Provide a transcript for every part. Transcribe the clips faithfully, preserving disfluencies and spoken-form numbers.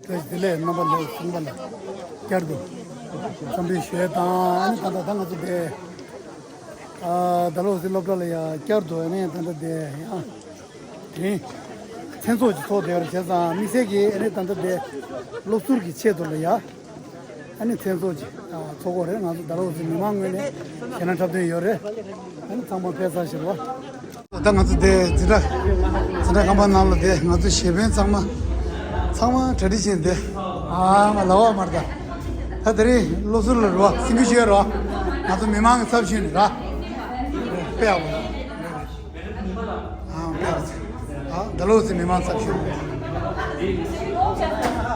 བཀྲ་ཤིས་བདེ་ལེགས། རྣམ་པ་ལྷན་རྒྱས་ཚང་མ་ལ་བསྐྱར་དུ་འཚམས་འདྲི་ཞུ་ཡས་དང་། ཨ་ནི་ད་ལྟ་ད་ང་ཚོ་དེ་ཨ་ཌལ་ཧོ་སི་སློབ་གྲྭ་ལ་ཡ་བསྐྱར་དུ་ཨ་ནི་ད་ལྟ་དེ་ཡང་དེ་རིང་མཚན་ཚོགས་ཀྱི་ཚོགས་བསྡད་ཡོད་རེད། བྱས་ཙང་དམིགས་བསལ་གྱིས་ཨ་ནི་ད་ལྟ་དེ་སློབ་ཟུར་གྱི་ཆེད་དུ་ལ་ཡ་ཨ་ནི་མཚན་ཚོགས་ཀྱི་ཨ་ཚོགས་འགོ་རེད། ང་ཚོ་ཌལ་ཧོ་སི་མི་མང་ངོས་ནས་ཞེད་སྣང་འཁྲབ་སྟོན་ཡོད་རེད། ཨ་ནི་ཚང་མ་ཕེབས་ཚར་ཞེས་པ། ད་ང་ཚོ་དེ་འཛིན་གྲྭ་འཛིན་གྲྭ་ཁང་པ་ནང་ལ་དེ་ང་ཚོ་གཞས་དཔོན་ཚང་མ་ཚང་མ་གྲ་སྒྲིག་བྱས་ཏེ། ཨ་མ་ལ་བ་མར་ད། ད་དེ་རིང་སློབ་ཟུར་ལ་རོ་སེམས་ཁུར་ཞུ་ཡ་རོ། ང་ཚོ་མི་མང་གི་ཚབ་ཞུས་ནས་ར། དཔེ་ཡག་པོ། ཨ་དཔེ་ཡག་པོ། ཨ་ཌལ་ཧོ་སི་མི་མང་ཚབ་ཞུས།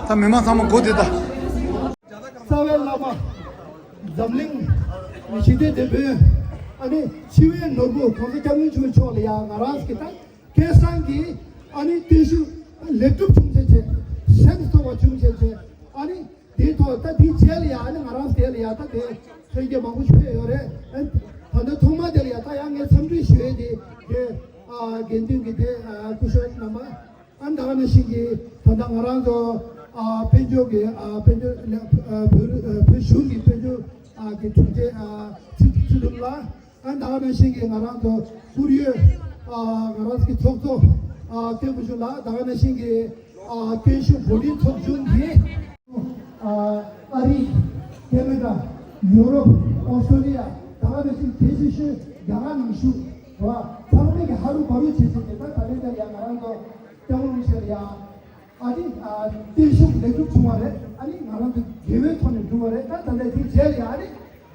ད་མི་མང་ཚང་མ་སྒོ་དེ་ད། རྩ་བའི་བླ་མ། འཛམ་གླིང་ཞི་བདེ་ལྡན་པའི་ཨ་ནི་འཆི་བའི་ནོར་བུ་༸གོང་ས་༸སྐྱབས་མགོན་ཆེན་པོ་མཆོག་ལ་ཡང་ང་རང་གི་ད་སྐལ་བཟང་གི་ཨ་ནི་བརྟན་བཞུགས་ལེགས་གྲུབ་བྱུང་ཚེ་བྱས། སེམས་གསོ་བ་བྱུང་ཚེ་བྱས། ཨ་ནི་དེའི་ཐོག་ད་དེའི་རྗེས་ལ་ཡང་ཨ་ནི་ང་རང་དེ་ལ་ཡང་ད་དེ་ལྷན་རྒྱས་མང་པོ་ཞིག་ཕེབས་ཡོད་རེད། ཨ་ད་ལྟ་ཐོག་མ་དེ་ལ་ཡང་ད་ཡང་ངས་འཚམས་འདྲི་ཞུ་ཡས་དེ་དེ་ཨ་དགེ་འདུན་གྱི་དེ་ཨ་སྐུ་ཞབས་རྣམ་པ། ཨ་ད་ག་ནང་བཞིན་གྱི་ད་ལྟ་ང་རང་ཚོ་ཨ་དཔལ་འབྱོར་གྱི་ཨ་དཔལ་འབྱོར་ལ་ཨ་བོད་ཨ་བོད་གཞུང་གི་དཔལ་འབྱོར་ཨ་གྱི་དྲུང་ཆེ་ཨ་ཚེ་ཚེ་རིང་ལགས། ཨ་ད་ག་ནང་བཞིན་གྱི་ང་རང་ཚོ་བཀུར་འོས་ཨ་ང་རང་ཚོ་གི་ཚོགས་གཙོ་ཨ་སྐྱབས་མགོན་ལགས། ད་ག་ནང་བཞིན་གྱི་ཨ་བརྟན་བཞུགས་བོད་རིགས་ཚོགས་ཆུང་གི་ཨ་ཨ་རི། ཁེ་ན་ཌ། ཡུ་རོབ། ཨོ་སི་ཀྲོ་ལི་ཡ། ད་ག་ནང་བཞིན་གལ་ཆེ་ཤོས་རྒྱ་གར་ནང་བཞུགས་རེད་བ། ཚང་མས་ཀྱི་ཧ་རུ་བ་རུ་བྱེད་བྱེད་ཀྱི་ད་ད་ལན་ད་ཡ་ང་རང་ཚོ་སྐྱབས་མགོན་ཆེན་ལ་ཡ། ཨ་ནི་ཨ་བརྟན་བཞུགས་ལེགས་གྲུབ་བྱུང་བ་རེད། ཨ་ནི་ང་རང་ཚོ་དགེ་བའི་ཐོག་ནས་འགྲུབ་པ་རེད། ད་ད་ལྟ་དེ་རྗེས་ལ་ཡ་ཨ་ནི་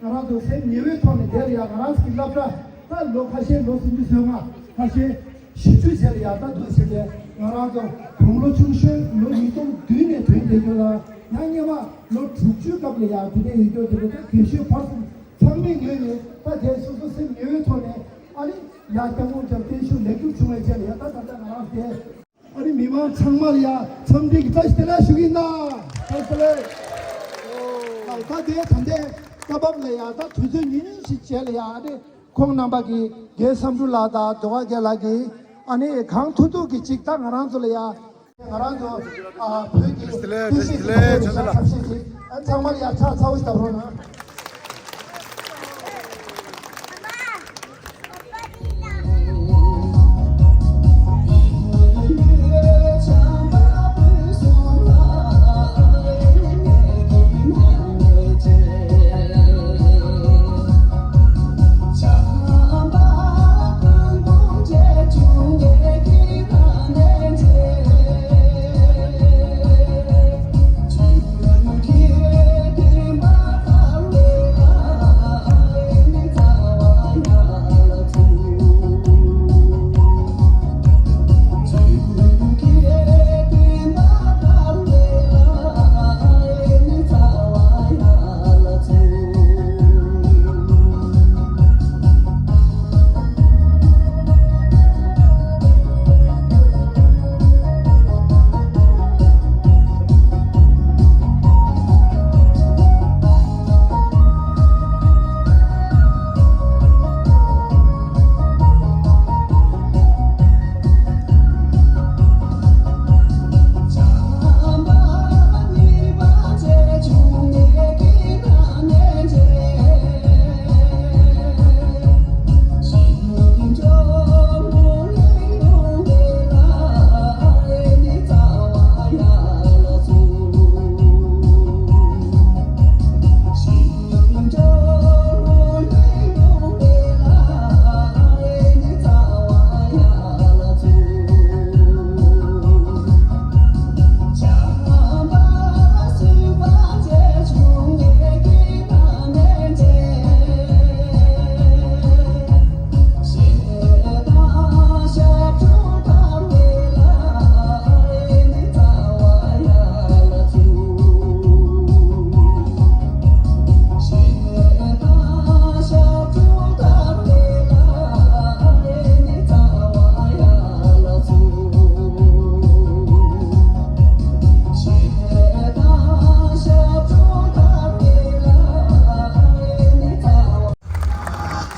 ང་རང་ཚོ་སེམས་ཉེ་བའི་ཐོག་ནས་དེ་ལ་ཡ་ང་རང་ཚོ་གི་སློབ་གྲྭ་ད་ལོ་ཁ་ཤས་ལོ་སུམ་ཅུ་སོ་ལྔ། ཁ་ཤས་བཞི་བཅུ་རྗེས་ལ་ཡ་ད་འདུག་ཟེར་ཏེ། ང་རང་ཚོ་དགུང་ལོ་ཆུང་ཤོས་ལོ་ཉིས་སྟོང་བདུན་ནས་ཐོན་བསྡད་རྒྱུ་ལ་ཡང་སྔོན་མ་ལོ་དྲུག་ཅུའི་སྐབས་ལ་ཡ་དེ་འདྲ་ཡོད་རྒྱུ་དེ་འདྲ་ད་རྒན་ཤོས་བར་གསུམ་ཚང་མའི་ངོས་ནས་ད་དེ་སོ་སོ་སེམས་ཉེ་བའི་ཐོག་ནས་ཨ་ནི་ཡ་སྐྱབས་མགོན་ཆེན་པོ་བརྟན་བཞུགས་ལེགས་གྲུབ་བྱུང་བའི་རྗེས་ལ་ཡ་ད་ད་ལྟ་ང་རང་དེ། ཨ་ནི་མི་མང་ཚང་མ་ལ་ཡ་འཚམས་འདྲི་གི་བཀྲ་ཤིས་བདེ་ལེགས་ཞུ་གི་ཡིན་ད། བཀྲ་ཤིས་བདེ་ལེགས། ད་ལྟ་དེ་ད་ལྟའི་སྐབས་བབ་ལ་ཡ་ད་དུས་ཚོད་ཉུང་ཉུང་ཞིག་བྱས་ལ་ཡ་ཨ་ནི་ཁོང་རྣམ་པ་གི་རྒན་བསམ་འགྲུབ་ལགས་དང་ཟླ་བ་རྒྱལ་ལགས་ཀྱིས་ཨ་ནི་གང་ཐུབ་ཐུབ་ཀྱི་ཅིག་ད་ང་རང་ཚོ་ལ་ཡ་ང་རང་ཚོ་ཨ་བོད་ཀྱི་བཀྲ་ཤིས་བདེ་ལེགས། ཐབས་ཤེས་ཀྱི་ཐབས་ཤེས་ཀྱི་ཨ་ཚང་མ་ལ་ཡ་ཕྱག་ཚ་བོ་ཞིག་བརྡབ་རོགས་གནང་།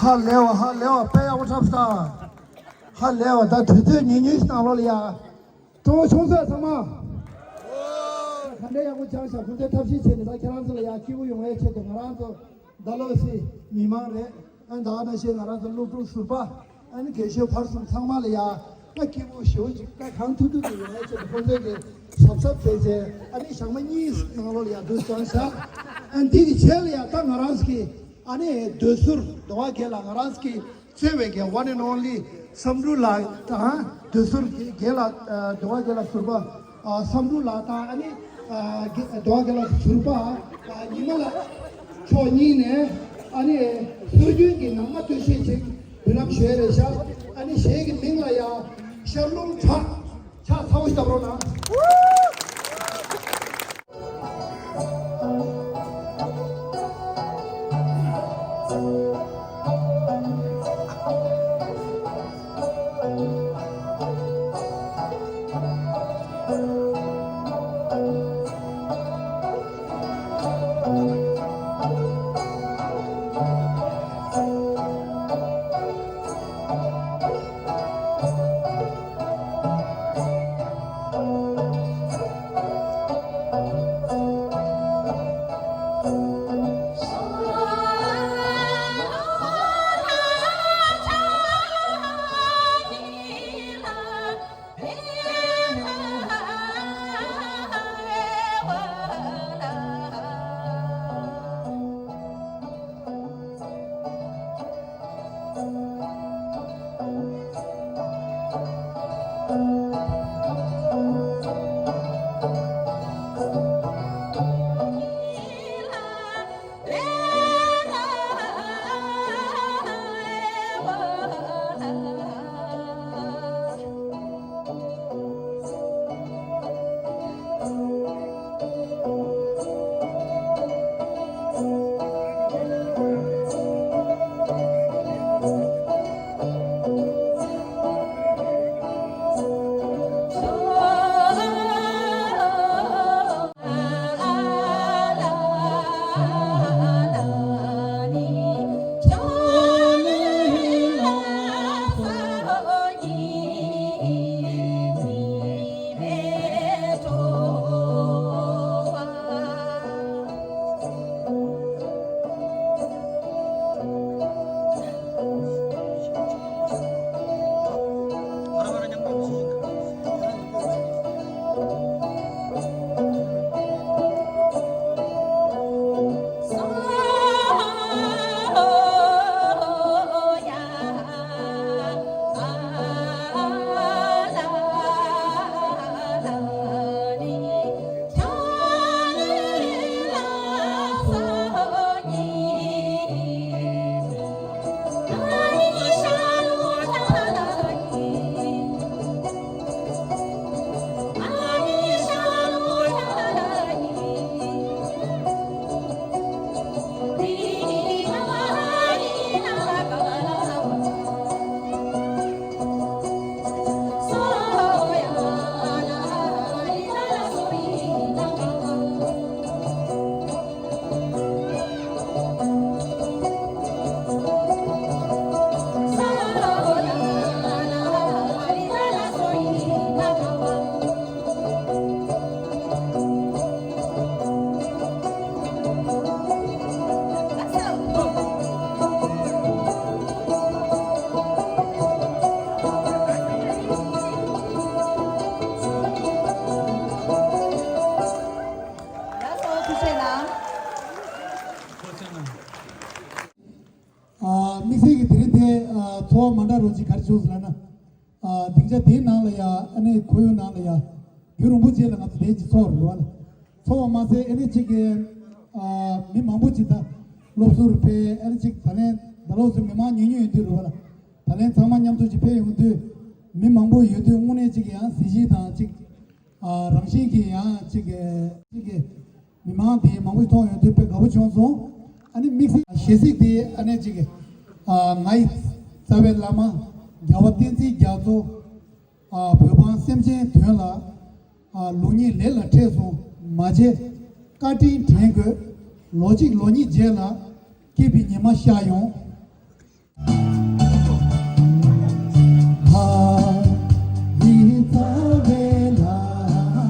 ཧ་ལས་པ། ཧ་ལས་པ། དཔེ་ཡག་པོ་འཁྲབ་སོང་། ཧ་ལས་པ། ད་དུས་ཚོད་ཉུང་ཉུང་ཞིག་ནང་ལོགས་ལ་ཡ། སྤྲོ་པོ་བྱུང་སོང་ཚང་མ། འདྲ་ཡག་པོ་སྦྱངས་ཤག་ཁོང་ཚོས་ཐབས་ཤེས་བྱས་ནས་ད་ཁྱེད་རང་ཚོ་ལ་ཡག་སྐྱིད་པོ་ཡོང་བའི་ཆེད་དུ། ང་རང་ཚོ་ཌལ་ཧོ་སི་མི་མང་རེད། ཨ་ནི་ད་ག་ནང་བཞིན་ང་རང་ཚོ་སློབ་ཕྲུག་ཟུར་པ། ཨ་ནི་རྒན་གཞོན་བར་གསུམ་ཚང་མ་ལ་ཡ་ད་སྐྱིད་པོ་ཞེ་པོ་ཅིག་ད་གང་ཐུབ་ཐུབ་ཀྱིས་ཡོང་བའི་ཆེད་དུ་ཁོང་ཚོས་ཀྱི་གཟབ་གཟབ་བྱས་བྱས། ཨ་ནི་ཞག་མ་གཉིས་ནང་ལོགས་ལ་ཡ་འདུག་སེ་སྦྱངས་ཤག་ཨ་ནི་འདི་གི་རྗེས་ལ་ཡ་ད་ང་རང་ཚོ་གི་ཨ་ནི་མདོ་ཟུར་འདོ་བ་དགེ་ལགས། ང་རང་ཚོ་གི་བརྩེ་བའི་རྒན་one and only བསམ་འགྲུབ་ལགས་དང་། མདོ་ཟུར་དགེ་ལགས། ཨ་འདོ་བ་དགེ་ལགས་ཟུར་པ། ཨ་བསམ་འགྲུབ་ལགས་དང་། ཨ་ནི་ཨ་དགེ་འདོ་བ་དགེ་ལགས་ཟུར་པ། ཨ་ཉི་མ་ལགས་མཆོག་གཉིས་ནས་ཨ་ནི་སྲོལ་རྒྱུན་གྱི་ནང་མ་སྟོད་གཞས་ཅིག་འབུལ་ལམ་ཞུ་ཡས་རེད་ཤག་ཨ་ནི་གཞས་ཀྱི་མིང་ལ་ཡ་ཤར་རླུང་གྲགས། ཕྱག་ཚ་པོ་ཞིག་བརྡབ་རོགས་གནང་། ཨ་དམིགས་བསལ་གྱི་དེ་རིང་དེ་ཨ་ཚོར་བ་མ་འདྲ་རོ་ཅིག་ག་རེ་བྱུང་ཟེར་ལབ་ན། ཨ་སྡིངས་ཆ་དེའི་ནང་ལ་ཡ་ཨ་ནི་ཁོར་ཡུག་ནང་ལ་ཡ་རྒྱུན་རིང་པོ་རྗེས་ལ་ང་ཚོ་དེ་ཅིག་ཚོར་རེད་བ་ལ། ཚོར་བ་མ་ཟད་ཨ་ནི་ཅིག་གི་ཨ་མི་མང་པོ་ཅིག་ད་སློབ་ཟུར་ཕེབས། ཨ་ནི་ཅིག་ད་ལན་ད་ལོ་ཚོ་མི་མང་ཉུང་ཉུང་ཡོད་དུས་རེད་བ་ལ། ད་ལན་ཚང་མ་མཉམ་དུ་ཅིག་ཕེབས་ཡོང་དུས་མི་མང་པོ་ཡོད་དུས་དངོས་གནས་ཅིག་གི་ཡང་གཟི་བརྗིད་དང་ཅིག་ཨ་རང་བཞིན་གྱིས་ཡང་ཅིག་གི་ཅིག་གི་མི་མང་དེ་མང་པོ་མཐོང་ཡོང་དུས་དཔེ་དགའ་པོ་བྱུང་སོང་། ཨ་ནི་དམིགས་བསལ་ཞལ་གཟིགས་དེ་ཨ་ནི་ཅིག་གི་ཨ་ང་ཡི་རྩ་བའི་བླ་མ་རྒྱལ་བ་བསྟན་འཛིན་རྒྱ་མཚོ། ཨ་བོད་འབངས་སེམས་ཅན་དོན་ལ། ཨ་ལུགས་གཉིས་ལས་ལ་ཁྲེལ་སོང་མ་བྱེད། བཀའ་དྲིན་དྲན་དགོས། ལོ་གཅིག་ལོ་གཉིས་རྗེས་ལ་སྐྱིད་པའི་ཉི་མ་ཤར་ཡོང་། ཨ་ནི་རྩ་བའི་བླ་མ།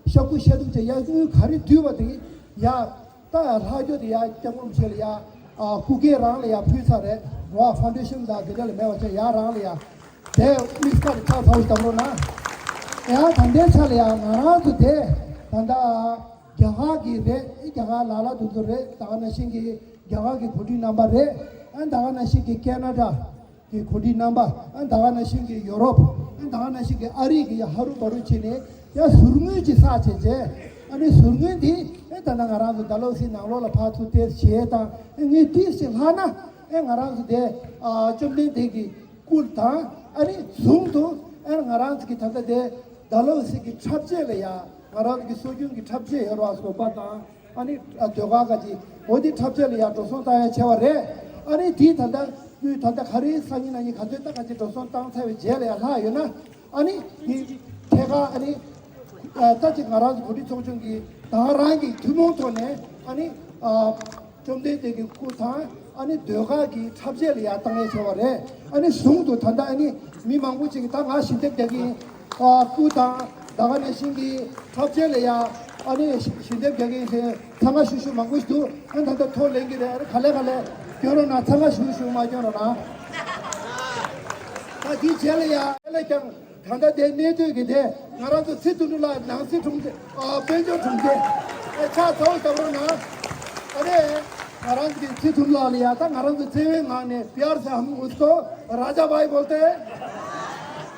ཤ་ཁུ་ཤ་དུག་ཅེས་ཡ་དངུལ་ག་རེ་བསྡུས་པ་དེ་ཡ། ད་ལྷག་རྒྱུ་དེ་ཡ་སྐྱབས་མགོན་ཆེ་ལ་ཡ། ཨ་སྐུ་སྒེར་རང་ལ་ཡ་ཕུལ་ཚར་རེད་རོ། ཕའུན་ཌེ་ཤན་དང་དེ་འདྲ་ལ་མེད་པ་བྱས་ཡ་རང་ལ་ཡ། དེ་དམིགས་བཀར་ཕྱག་ཚ་བོ་ཞིག་བཏང་རོགས་གནང་། ཡང་ད་ལྟའི་ཆ་ལ་ཡང་ང་རང་ཚོ་དེ་ད་ལྟ་རྒྱ་གར་གྱི་རེད། རྒྱ་གར་ལ་ལ་དུ་དུ་རེད། ད་ག་ནང་བཞིན་གྱི་རྒྱ་གར་གྱི་གོ་སྒྲིག་རྣམ་པ་རེད། ཨ་ད་ག་ནང་བཞིན་གྱི་ཀེ་ན་ཌ་གྱི་གོ་སྒྲིག་རྣམ་པ། ཨ་ད་ག་ནང་བཞིན་གྱི་ཡོ་རོབ། ཨ་ད་ག་ནང་བཞིན་གྱི་ཨ་རི་གི་ཡ་ཧ་རུ་བ་རུ་བྱས་ནས་ཡ་ཟུར་ངོས་ཀྱི་ས་བྱས་རྗེས། ཨ་ནི་ཟུར་ངོས་འདི་ཨེ་ད་ལྟ་ང་རང་ཚོ་ཌལ་ཧོ་སི་ནང་ལོགས་ལ་ཕར་ཚུར་དེ་བྱས་དང་། ཨེ་ངས་ཏིས་ཞིག་ལྷག་ན་ཨེ་ང་རང་ཚོ་དེ་ཨ་བཅོམ་ལྡན་འདས་ཀྱི་སྐུ་དང་། ཨ་ནི་ཟུང་དུ་ཨེ་ང་རང་ཚོ་གི་ད་ལྟ་དེ་ཌལ་ཧོ་སི་གི་འཁྲབ་ཆས་ལ་ཡ། ང་རང་ཚོ་གི་སྲོལ་རྒྱུན་གྱི་འཁྲབ་ཆས་ཡོད་ར་བཟོ་པ་དང་། ཨ་ནི་ཨ་ཟློས་གར་ག་ཅིག་འོ་དེ་འཁྲབ་ཆས་ལ་ཡ་འགྲོ་སོང་བཏང་ཡ་བྱས་པ་རེད། ཨ་ནི་དེ་ད་ལྟ་དངུལ་ད་ལྟ་ག་རེ་སང་ཉིན་གནངས་ཉིན་ག་ཚོད་ད་ག་ཅིག་འགྲོ་སོང་བཏང་ཚར་བའི་རྗེས་ལ་ཡ་ལྷག་ཡོད་ན། ཨ་ནི་དེ་ཐད་ཀར་ཨ་ནི་ཨ་ད་ཅིག་ང་རང་ཚོ་གོ་སྒྲིག་ཚོགས་ཆུང་གིས་ད་རང་གི་ཐུན་མོང་ཐོག་ནས་ཨ་ནི་ཨ་བཅོམ་ལྡན་འདས་ཀྱི་སྐུ་དང་། ཨ་ནི་ཟློས་གར་གྱི་འཁྲབ་ཆས་ལ་ཡ་བཏང་ཡ་བྱས་པ་རེད། ཨ་ནི་ཟུང་དུ་ད་ལྟ་ཨ་ནི་མི་མང་པོ་ཅིག་གིས་ད་ང་ཞལ་འདེབས་རྒྱག་གི་ཡིན། ཨ་སྐུ་དང་ད་ག་ནང་བཞིན་གྱི་འཁྲབ་ཆས་ལ་ཡ་ཨ་ནི་ཞལ་འདེབས་རྒྱག་གི་ཡིན་ཟེར་འཚང་ཁ་ཤུགས་ཤུགས་མང་པོ་ཞིག་འདུག་ཨ་ད་ལྟ་ཐོ་ལེན་གྱི་རེད། ཨ་ནི་ག་ལེ་ག་ལེ་སྐྱོན་རོགས་གནང་། འཚང་ཁ་ཤུགས་ཤུགས་མ་སྐྱོན་རོགས་གནང་། ད་འདི་རྗེས་ལ་ཡ་ཨ་ལས་ཀྱང་། ད་ལྟ་དེ་གནས་སྡོད་ཀྱི་དེ་ང་རང་ཚོ་ཚེ་ཐུང་ཐུང་ལ་ནང་སྲིད་དྲུང་ཆེ། ཨ་དཔལ་འབྱོར་དྲུང་ཆེ། ཨ་ཕྱག་ཚ་བོ་བཞག་རོགས་གནང་། ཨ་རེ། ང་རང་གི་ཚེ་ཐུང་ལགས་ལ་ཡ། ད་ང་རང་ཚོ་བརྩེ་བའི་ངང་ནས प्यार से हम उसको राजा भाई बोलते हैं।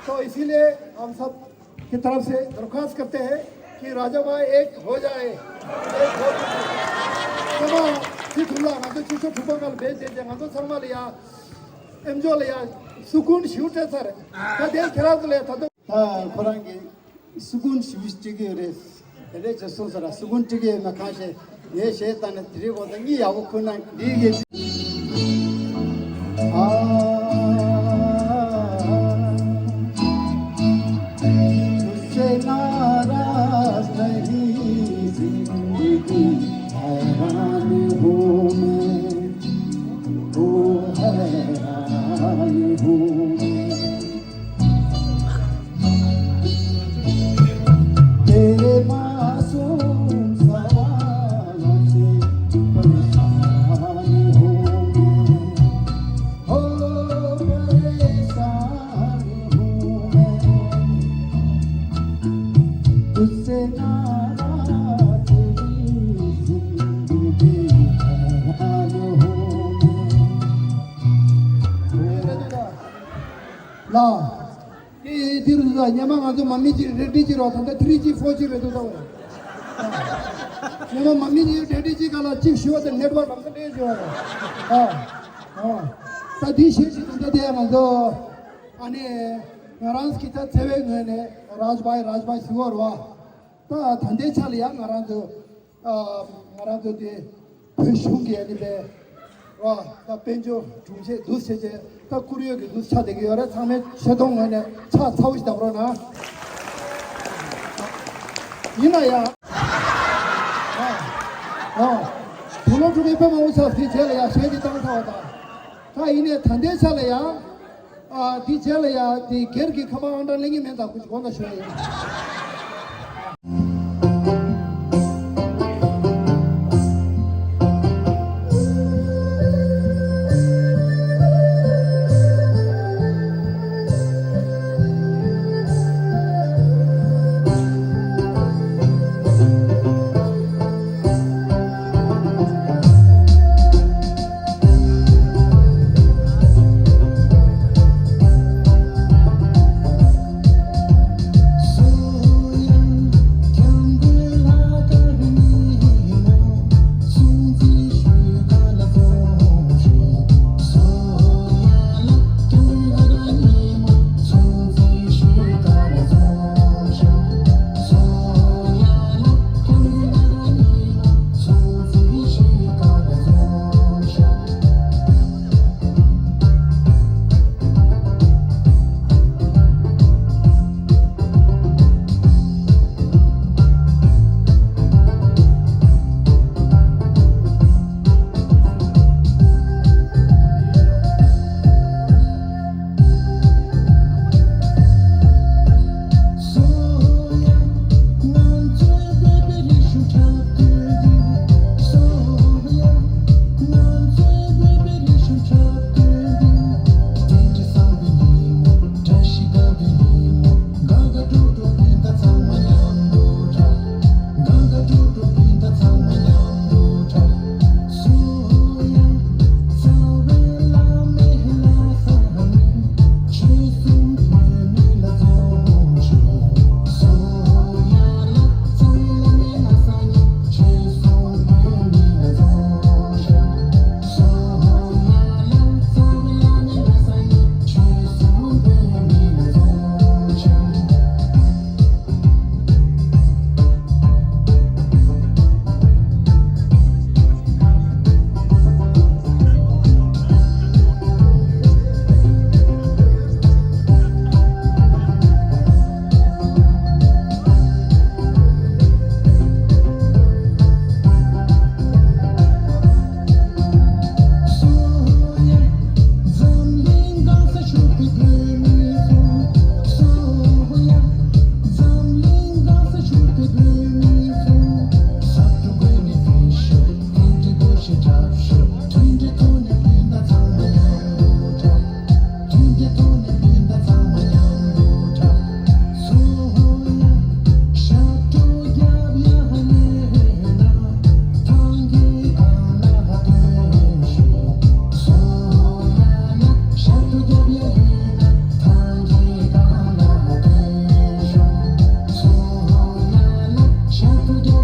तो इसीलिए हम सब की तरफ से दरख्वास्त करते हैं कि राजा भाई एक हो जाए। एक हो जाए। ཚང་མ་ཚེ་ཐུང་ལགས་ང་ཚོ་ཆུ་ཚོད་དྲུག་པ་སྔ་ལ་བེད་སྤྱད་བྱས། ང་ཚོ་ཚང་མ་ལ་ཡ། ཨེམ་ཇོ་ལ་ཡ་སུ་ཀུན་ཞུ་སྤྲད་ཚར། ད་དེ་ཁྱེད་རང་ཚོ་ལ་ད་དུང་། ད་ཁོ་རང་གིས་སུ་ཀུན་ཞུ་སྤྲད་ཀྱི་ཡོད་རེད། དེ་འདྲས་ཅིག་གསུངས་ས་ར། སུ་ཀུན་སྤྲད་ཀྱི་ཡོད་མེད་གང་ཤེས། ངས་བཤད་ཙང་ནས་དེ་རིང་འོ་ད་གཉིད་ཡག་པོ་ཁུག་ན་འགྲིག་གི། तुझसे नाराज नहीं जिंदगी, हैरान हूँ मैं। ओ हैरान हूँ मैं। तेरे मासूम सवालों से परेशान हूँ मैं। ओ परेशान हूँ मैं। तुझसे नाराज जिंदगी, हैरान हूँ मैं। ལ། དེ་དེ་རུ་འདུག་སྙམ་མ། ང་ཚོ་མ་མི་གཅིག་རེ་ཌི་གཅིག་རོགས། ད་ལྟ་ཐི་རི་ཇི་ཕོར་ཇི་རེད་འདུག་ད། སྙམ་མ་མ་མི་གཅིག་རེ་ཌི་གཅིག་ག་ལ་གཅིག་ཞུ་བ་དང་ནེཊ་ཝརཀ་ལམ་སང་འདྲེས་བྱུང་བ་རེད། ཨ། ཨ། ད་དེ་ཤེས་ཀྱི། ད་ལྟ་དེ་ང་ཚོ་ཨ་ནི་ང་རང་གི་ད་བརྩེ་བའི་ངོས་ནས་རཱཇ་བྷའི་རཱཇ་བྷའི་ཟེར་བ་རེད་བ། ད་ད་ལྟའི་ཆ་ལ་ཡང་ང་རང་ཚོ་ཨ་ང་རང་ཚོ་དེ་བོད་གཞུང་གི་ཨ་ནི་པའི་ར་ད་དཔལ་འབྱོར་དྲུང་ཆེ་འདུག་བྱས་རྗེས། ད་བཀུར་འོས་ཀྱི་འདུག་ཆགས་བསྡད་ཀྱི་ཡོད་རེད། ཚང་མས་ཆེ་མཐོང་ངོས་ནས་ཕྱག་ཚ་བོ་ཞིག་བརྡབ་རོགས་གནང་། ཡིན་ན་ཡང་། ཨ། ཨ། དུག་ལོག་འཁྲུ་མཁན་དཔེ་མང་པོ་ཆགས། དེ་རྗེས་ལ་ཡང་ཞལ་གྱིས་བཏང་ཚར་བ་དང་། ད་ཡིན་ནའི་ད་ལྟའི་ཆ་ལ་ཡང་། ཨ། འདི་རྗེས་ལ་ཡ་དེ་སྒེར་གྱི་ཁ་པར་ཨང་གྲངས་ལེན་གྱི་མེད། ད་ཁུ་ཅི་དགོངས་དག་ཞུ་ཡ་ཡིན།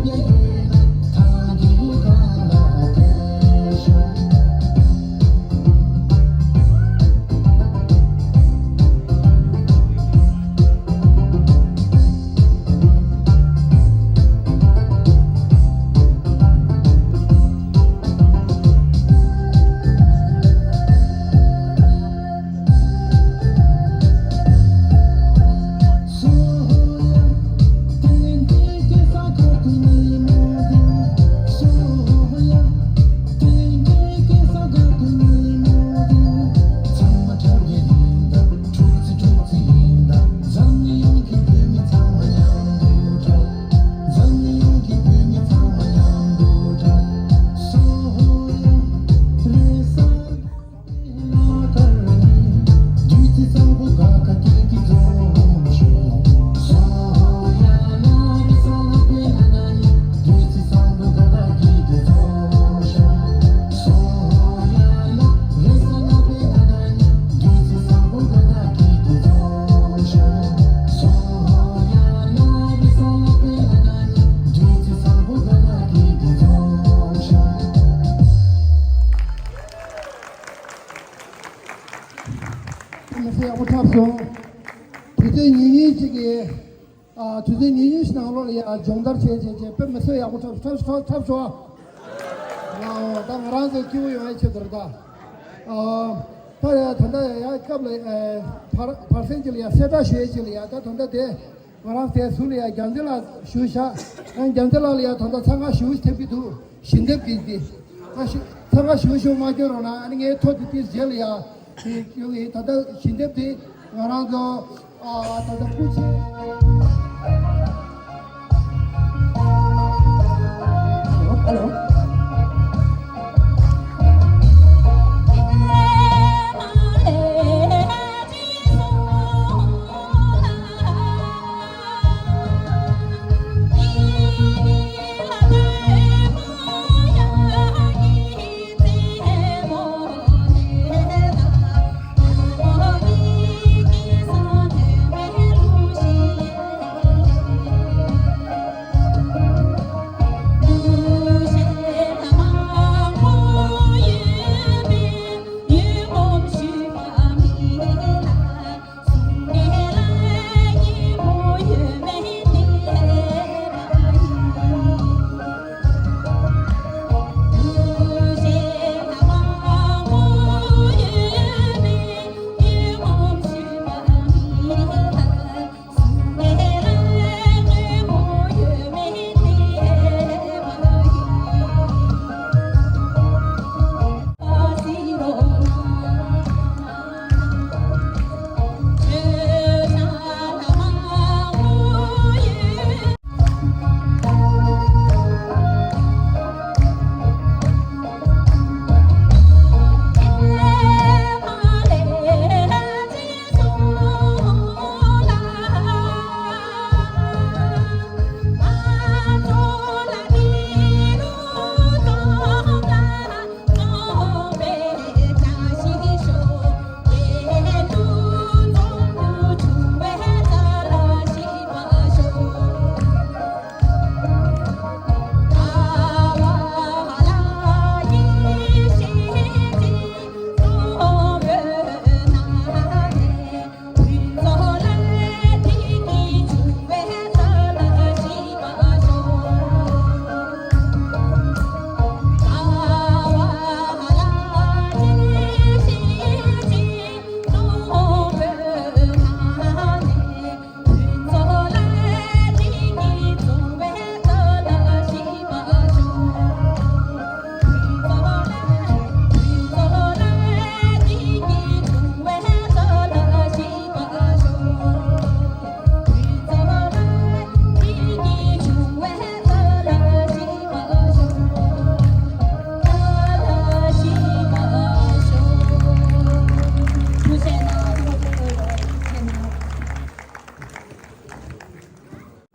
དམིགས་བསལ་ཡག་པོ་འཁྲབ་སོང་། དུས་ཚོད་ཉུང་ཉུང་ཅིག་གིས། ཨ། དུས་ཚོད་ཉུང་ཉུང་ཞིག་ནང་ལོགས་ལ་ཡ་སྦྱོང་བརྡར་བྱས་བྱས་བྱས། དཔེ་མི་སྲིད་ཡག་པོ་འཁྲབ་འཁྲབ་འཁྲབ་འཁྲབ་སོང་། ཨ། ད་ང་རང་ཚོ་སྐྱིད་པོ་ཡོང་ཡ་ཆེད་དུ་རེད་ད། ཨ། ད་ཡ་ད་ལྟ་ཡ་སྐབས་ལ། ཨ། བར་བར་གསེང་ཅིག་ལ་ཡ་གསལ་བསྒྲགས་ཞུ་ཡ་ཅིག་ལ་ཡ། ད་ད་ལྟ་དེ་ང་རང་དེ་ཟུར་ལ་ཡ་རྒྱལ་མཚན་ལགས་བཞུགས་ཤག་ཨ། རྒྱལ་མཚན་ལགས་ལ་ཡ་ད་ལྟ་འཚང་ཁ་ཞེ་པོ་ཐེབས་ཀྱི་འདུག་ཞལ་འདེབས་ཀྱི་འདི། ད་ཞུ་འཚང་ཁ་ཞེ་པོ་ཞེ་པོ་མ་སྐྱོན་རོགས་གནང་། ཨ་ནི་ངའི་ཐོ་དེ་དེའི་རྗེས་ལ་ཡ་དེ་ཡོང་གི། ད་ལྟ་ཞལ་འདེབས་དེ་ང་རང་ཚོ། ཨ། ད་ལྟ་སྐུ་མཁྱེན། ཧ་ལོ།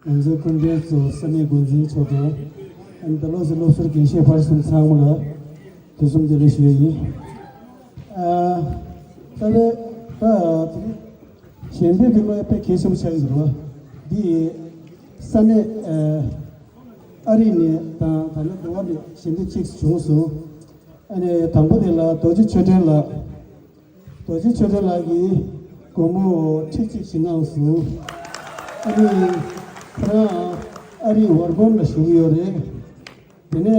ང་ཚོའི་སྐུ་མགྲོན་གཙོ་བོ་ས་གནས་འགོ་འཛིན་མཆོག་དང་། ཨ་ནི་ད་ལོ་ཚོའི་སློབ་ཟུར་དགེ་བཤེས་ཕར་གསུམ་ཚང་མ་ལ་དུས་གསུམ་བདེ་ལེགས་ཞུ་ཡི་ཡིན། ཨ། ད་ལོ་ད་དེ་ཞལ་འདེབས་ཀྱི་བློ་དཔེ་གལ་ཆེན་པོ་ཆགས་ཀྱི་འདུག་འདི་ས་གནས། ཨ། ཨ་རི་ནས་དང་ད་ལྟ་འགྲོ་བ་མི་ཞལ་འདེབས་གཅིག་བྱུང་སོང་། ཨ་ནི་དང་པོ་དེ་ལ་རྡོ་རྗེ་ཆོས་སྒྲོན་ལགས། རྡོ་རྗེ་ཆོས་སྒྲོན་ལགས་ཀྱིས་སྒོར་མོ་ཁྲི་གཅིག་ཞིག་གནང་སོང་། ཨ་ནི་ཁོ་རང་ཨ་རིའི་ཝར་སྦོན་ལ་བཞུགས་ཡོད་རེད། དེ་ནས་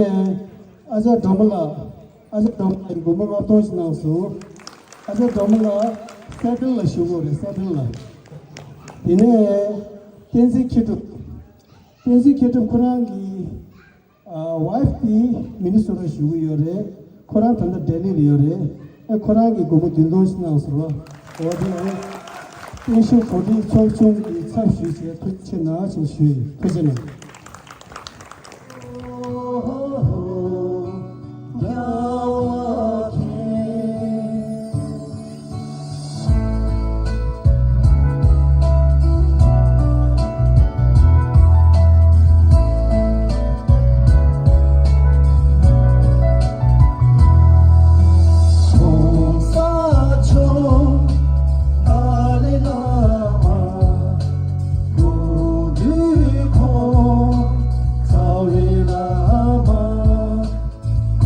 ཨ་ཅག་སྒྲོལ་མ་ལགས། ཨ་ཅག་སྒྲོལ་མ་ལགས་ཀྱིས་སྒོར་མོ་ལྔ་སྟོང་ཞིག་གནང་སོང་། ཨ་ཅག་སྒྲོལ་མ་ལགས་སེ་ཊལ་ལ་བཞུགས་ཡོད་རེད། སེ་ཊལ་ལ། དེ་ནས་བསྟན་འཛིན་མཁས་གྲུབ། བསྟན་འཛིན་མཁས་གྲུབ་ཁོ་རང་གི་ཨ་ཝའིཕ་དེ་མི་ནི་སོ་ཊ་བཞུགས་ཀྱི་ཡོད་རེད། ཁོ་རང་ད་ལྟ་ལྡི་ལི་ལ་ཡོད་རེད། ཨ་ཁོ་རང་གིས་སྒོར་མོ་བདུན་སྟོང་ཞིག་གནང་སོང་བ། འོ་དེ་ནས་བསྟན་ཤུགས་གོ་སྒྲིག་ཚོགས་ཆུང་གི་ཚབ་ཞུས་བྱས་ཐུགས་རྗེ་ཆེ་གནང་ཞེས་ཞུ་ཡི། ཐུགས་རྗེ་གནང་།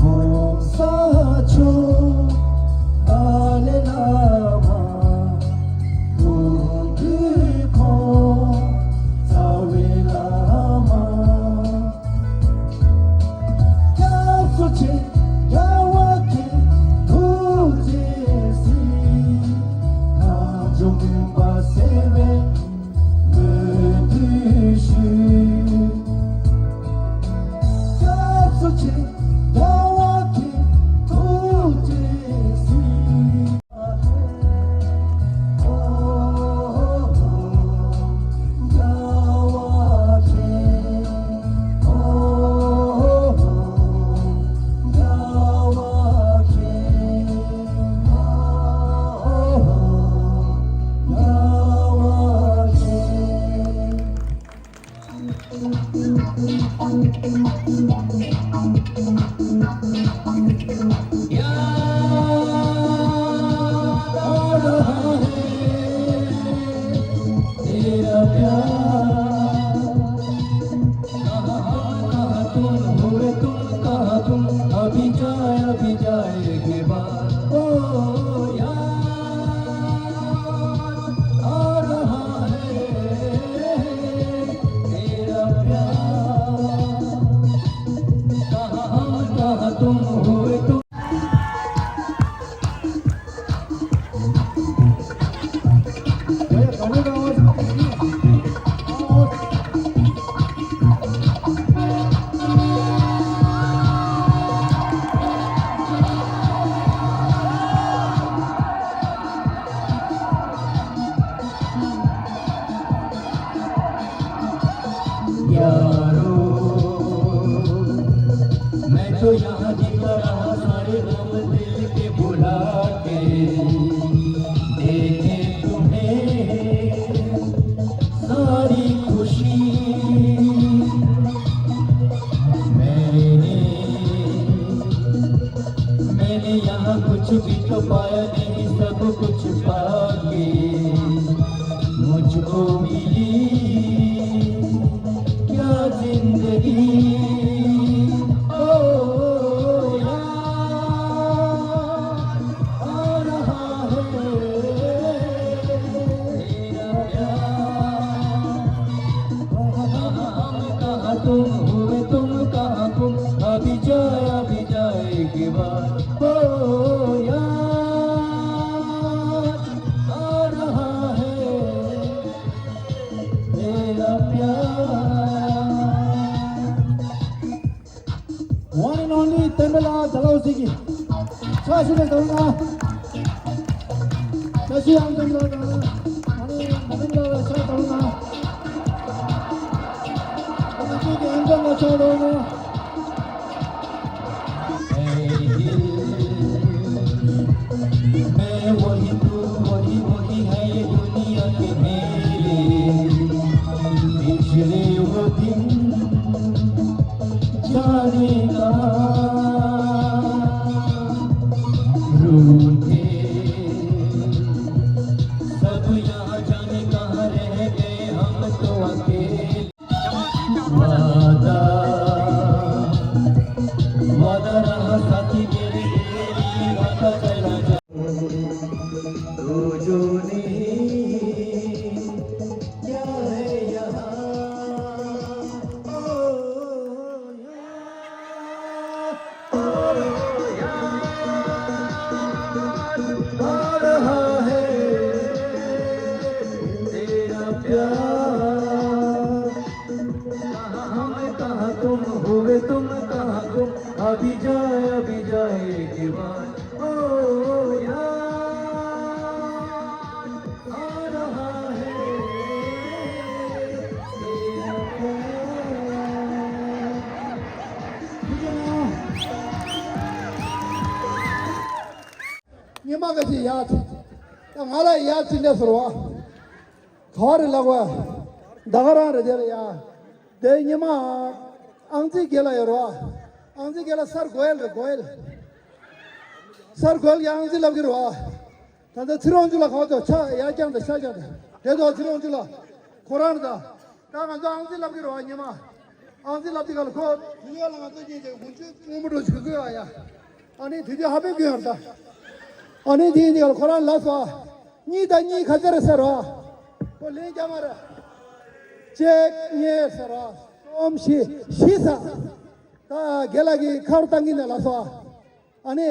གོང་ས་མཆོག་ཏཱ་ལའི་བླ་མ། ལོངས་སྐུའི་ཁོང་རྩ་བའི་བླ་མ། སྐྱབས་སུ་མཆི། རྒྱལ་བ་མཁྱེན། ཐུགས་རྗེས་གཟིགས། ལྷ་མཆོག་མུན་པ་སེལ་བའི་མོས་གུས་ཞུ། སྐྱབས་སུ་མཆི། རྒྱལ་བ་མཁྱེན། ཐུགས་རྗེས་གཟིགས། यारो, मैं तो यहाँ जीता रहा, सारे गम दिल के भुला के। देखे तुम्हें सारी खुशी मैंने मैंने यहाँ कुछ भी तो पाया नहीं, सब कुछ पाके मुझको मिली क्या जिंदगी। ओ यार, आ रहा है तेरा प्यार। कहाँ हम, कहाँ तुम, हुए तुम, कहाँ गुम, अभी जाए, अभी जाए के बाद। ओ यार, आ रहा है तेरा प्यार। One and only Tembela Dalhousie གི་ཕྱག་ཞུ་ལས་དང་ན། ཕྱག་ཞུ་ཨང་ཙམ་ལ་དང་ན། ཨ་ནི་ང་ཚོ་ལ་ཕྱག་དང་ན། ང་ཚོ་གི་ཨང་ཙམ་ལ་ཕྱག་དང་ན། मैं वही तू, वही वही है ये दुनिया के मेले। पिछले वो दिन जाने कहाँ रूठे, सब यहाँ जाने कहाँ रह गए, हम तो अकेले। वादा हम कहाँ तुम हुए तुम कहाँ गुम। अभी जाए अभी जाए एक बार। ओ यार, आ रहा है तेरा प्यार। ཉི་མ་ག་ཅི་ཡ་ཅི། ད་ང་ལ་ཡ་ཅི་འདྲ་ཟེར་བ། ག་བ་རེ་ལག་བ། ད་ག་རང་རེ་དེ་རེ་ཡ། དེ་ཉི་མ། ཨང་རྩིས་དགེ་ལ་ཡོད་རེད་བ། ཨང་རྩིས་དགེ་ལ་སར་གོ་ཡལ་རེད་གོ་ཡལ། སར་གོ་ཡལ་གྱི་ཨང་རྩིས་ལབ་ཀྱི་རེད་བ། ད་ལྟ་ཚེ་རོང་ཅུ་ལ་གང་ཚོ་ཆ་ཡ་རྐྱང་དང་ཤ་རྐྱང་དང་དེ་ཐོག་ཚེ་རོང་ཅུ་ལ་ཁོ་རང་རེད་ད། ད་ང་ཚོ་ཨང་རྩིས་ལབ་ཀྱི་རེད་བ་ཉི་མ། ཨང་རྩིས་ལབ་དུས་ག་ལ་ཁོ་དུས་ཡོད་ལ་ང་ཚོ་གཉིས་ཀྱི་དགུན་ཆུ་སྔོན་པོ་འགྲོ་ཆུ་དགོས་ཨ་ཡ། ཨ་ནི་དུས་དུས་ཧ་པའི་དགོས་ཡོད་རེད་ད། ཨ་ནི་དེ་ཡིན་དུས་ག་ལ་ཁོ་རང་ལབ་སོང་ཨ། གཉིས་དང་གཉིས་ག་ཚོད་རེད་ཟེར་རོ། ཁོ་ལན་རྒྱག་མ་རེད། གཅིག་གཉིས་ཟེར་རོ། གསུམ་བཞི་བཞི་ཟེར། ད་རྒན་ལགས་ཀྱིས་ཁ་རུ་བཏང་གིན་ནས་ལབ་སོང་ཨ། ཨ་ནི།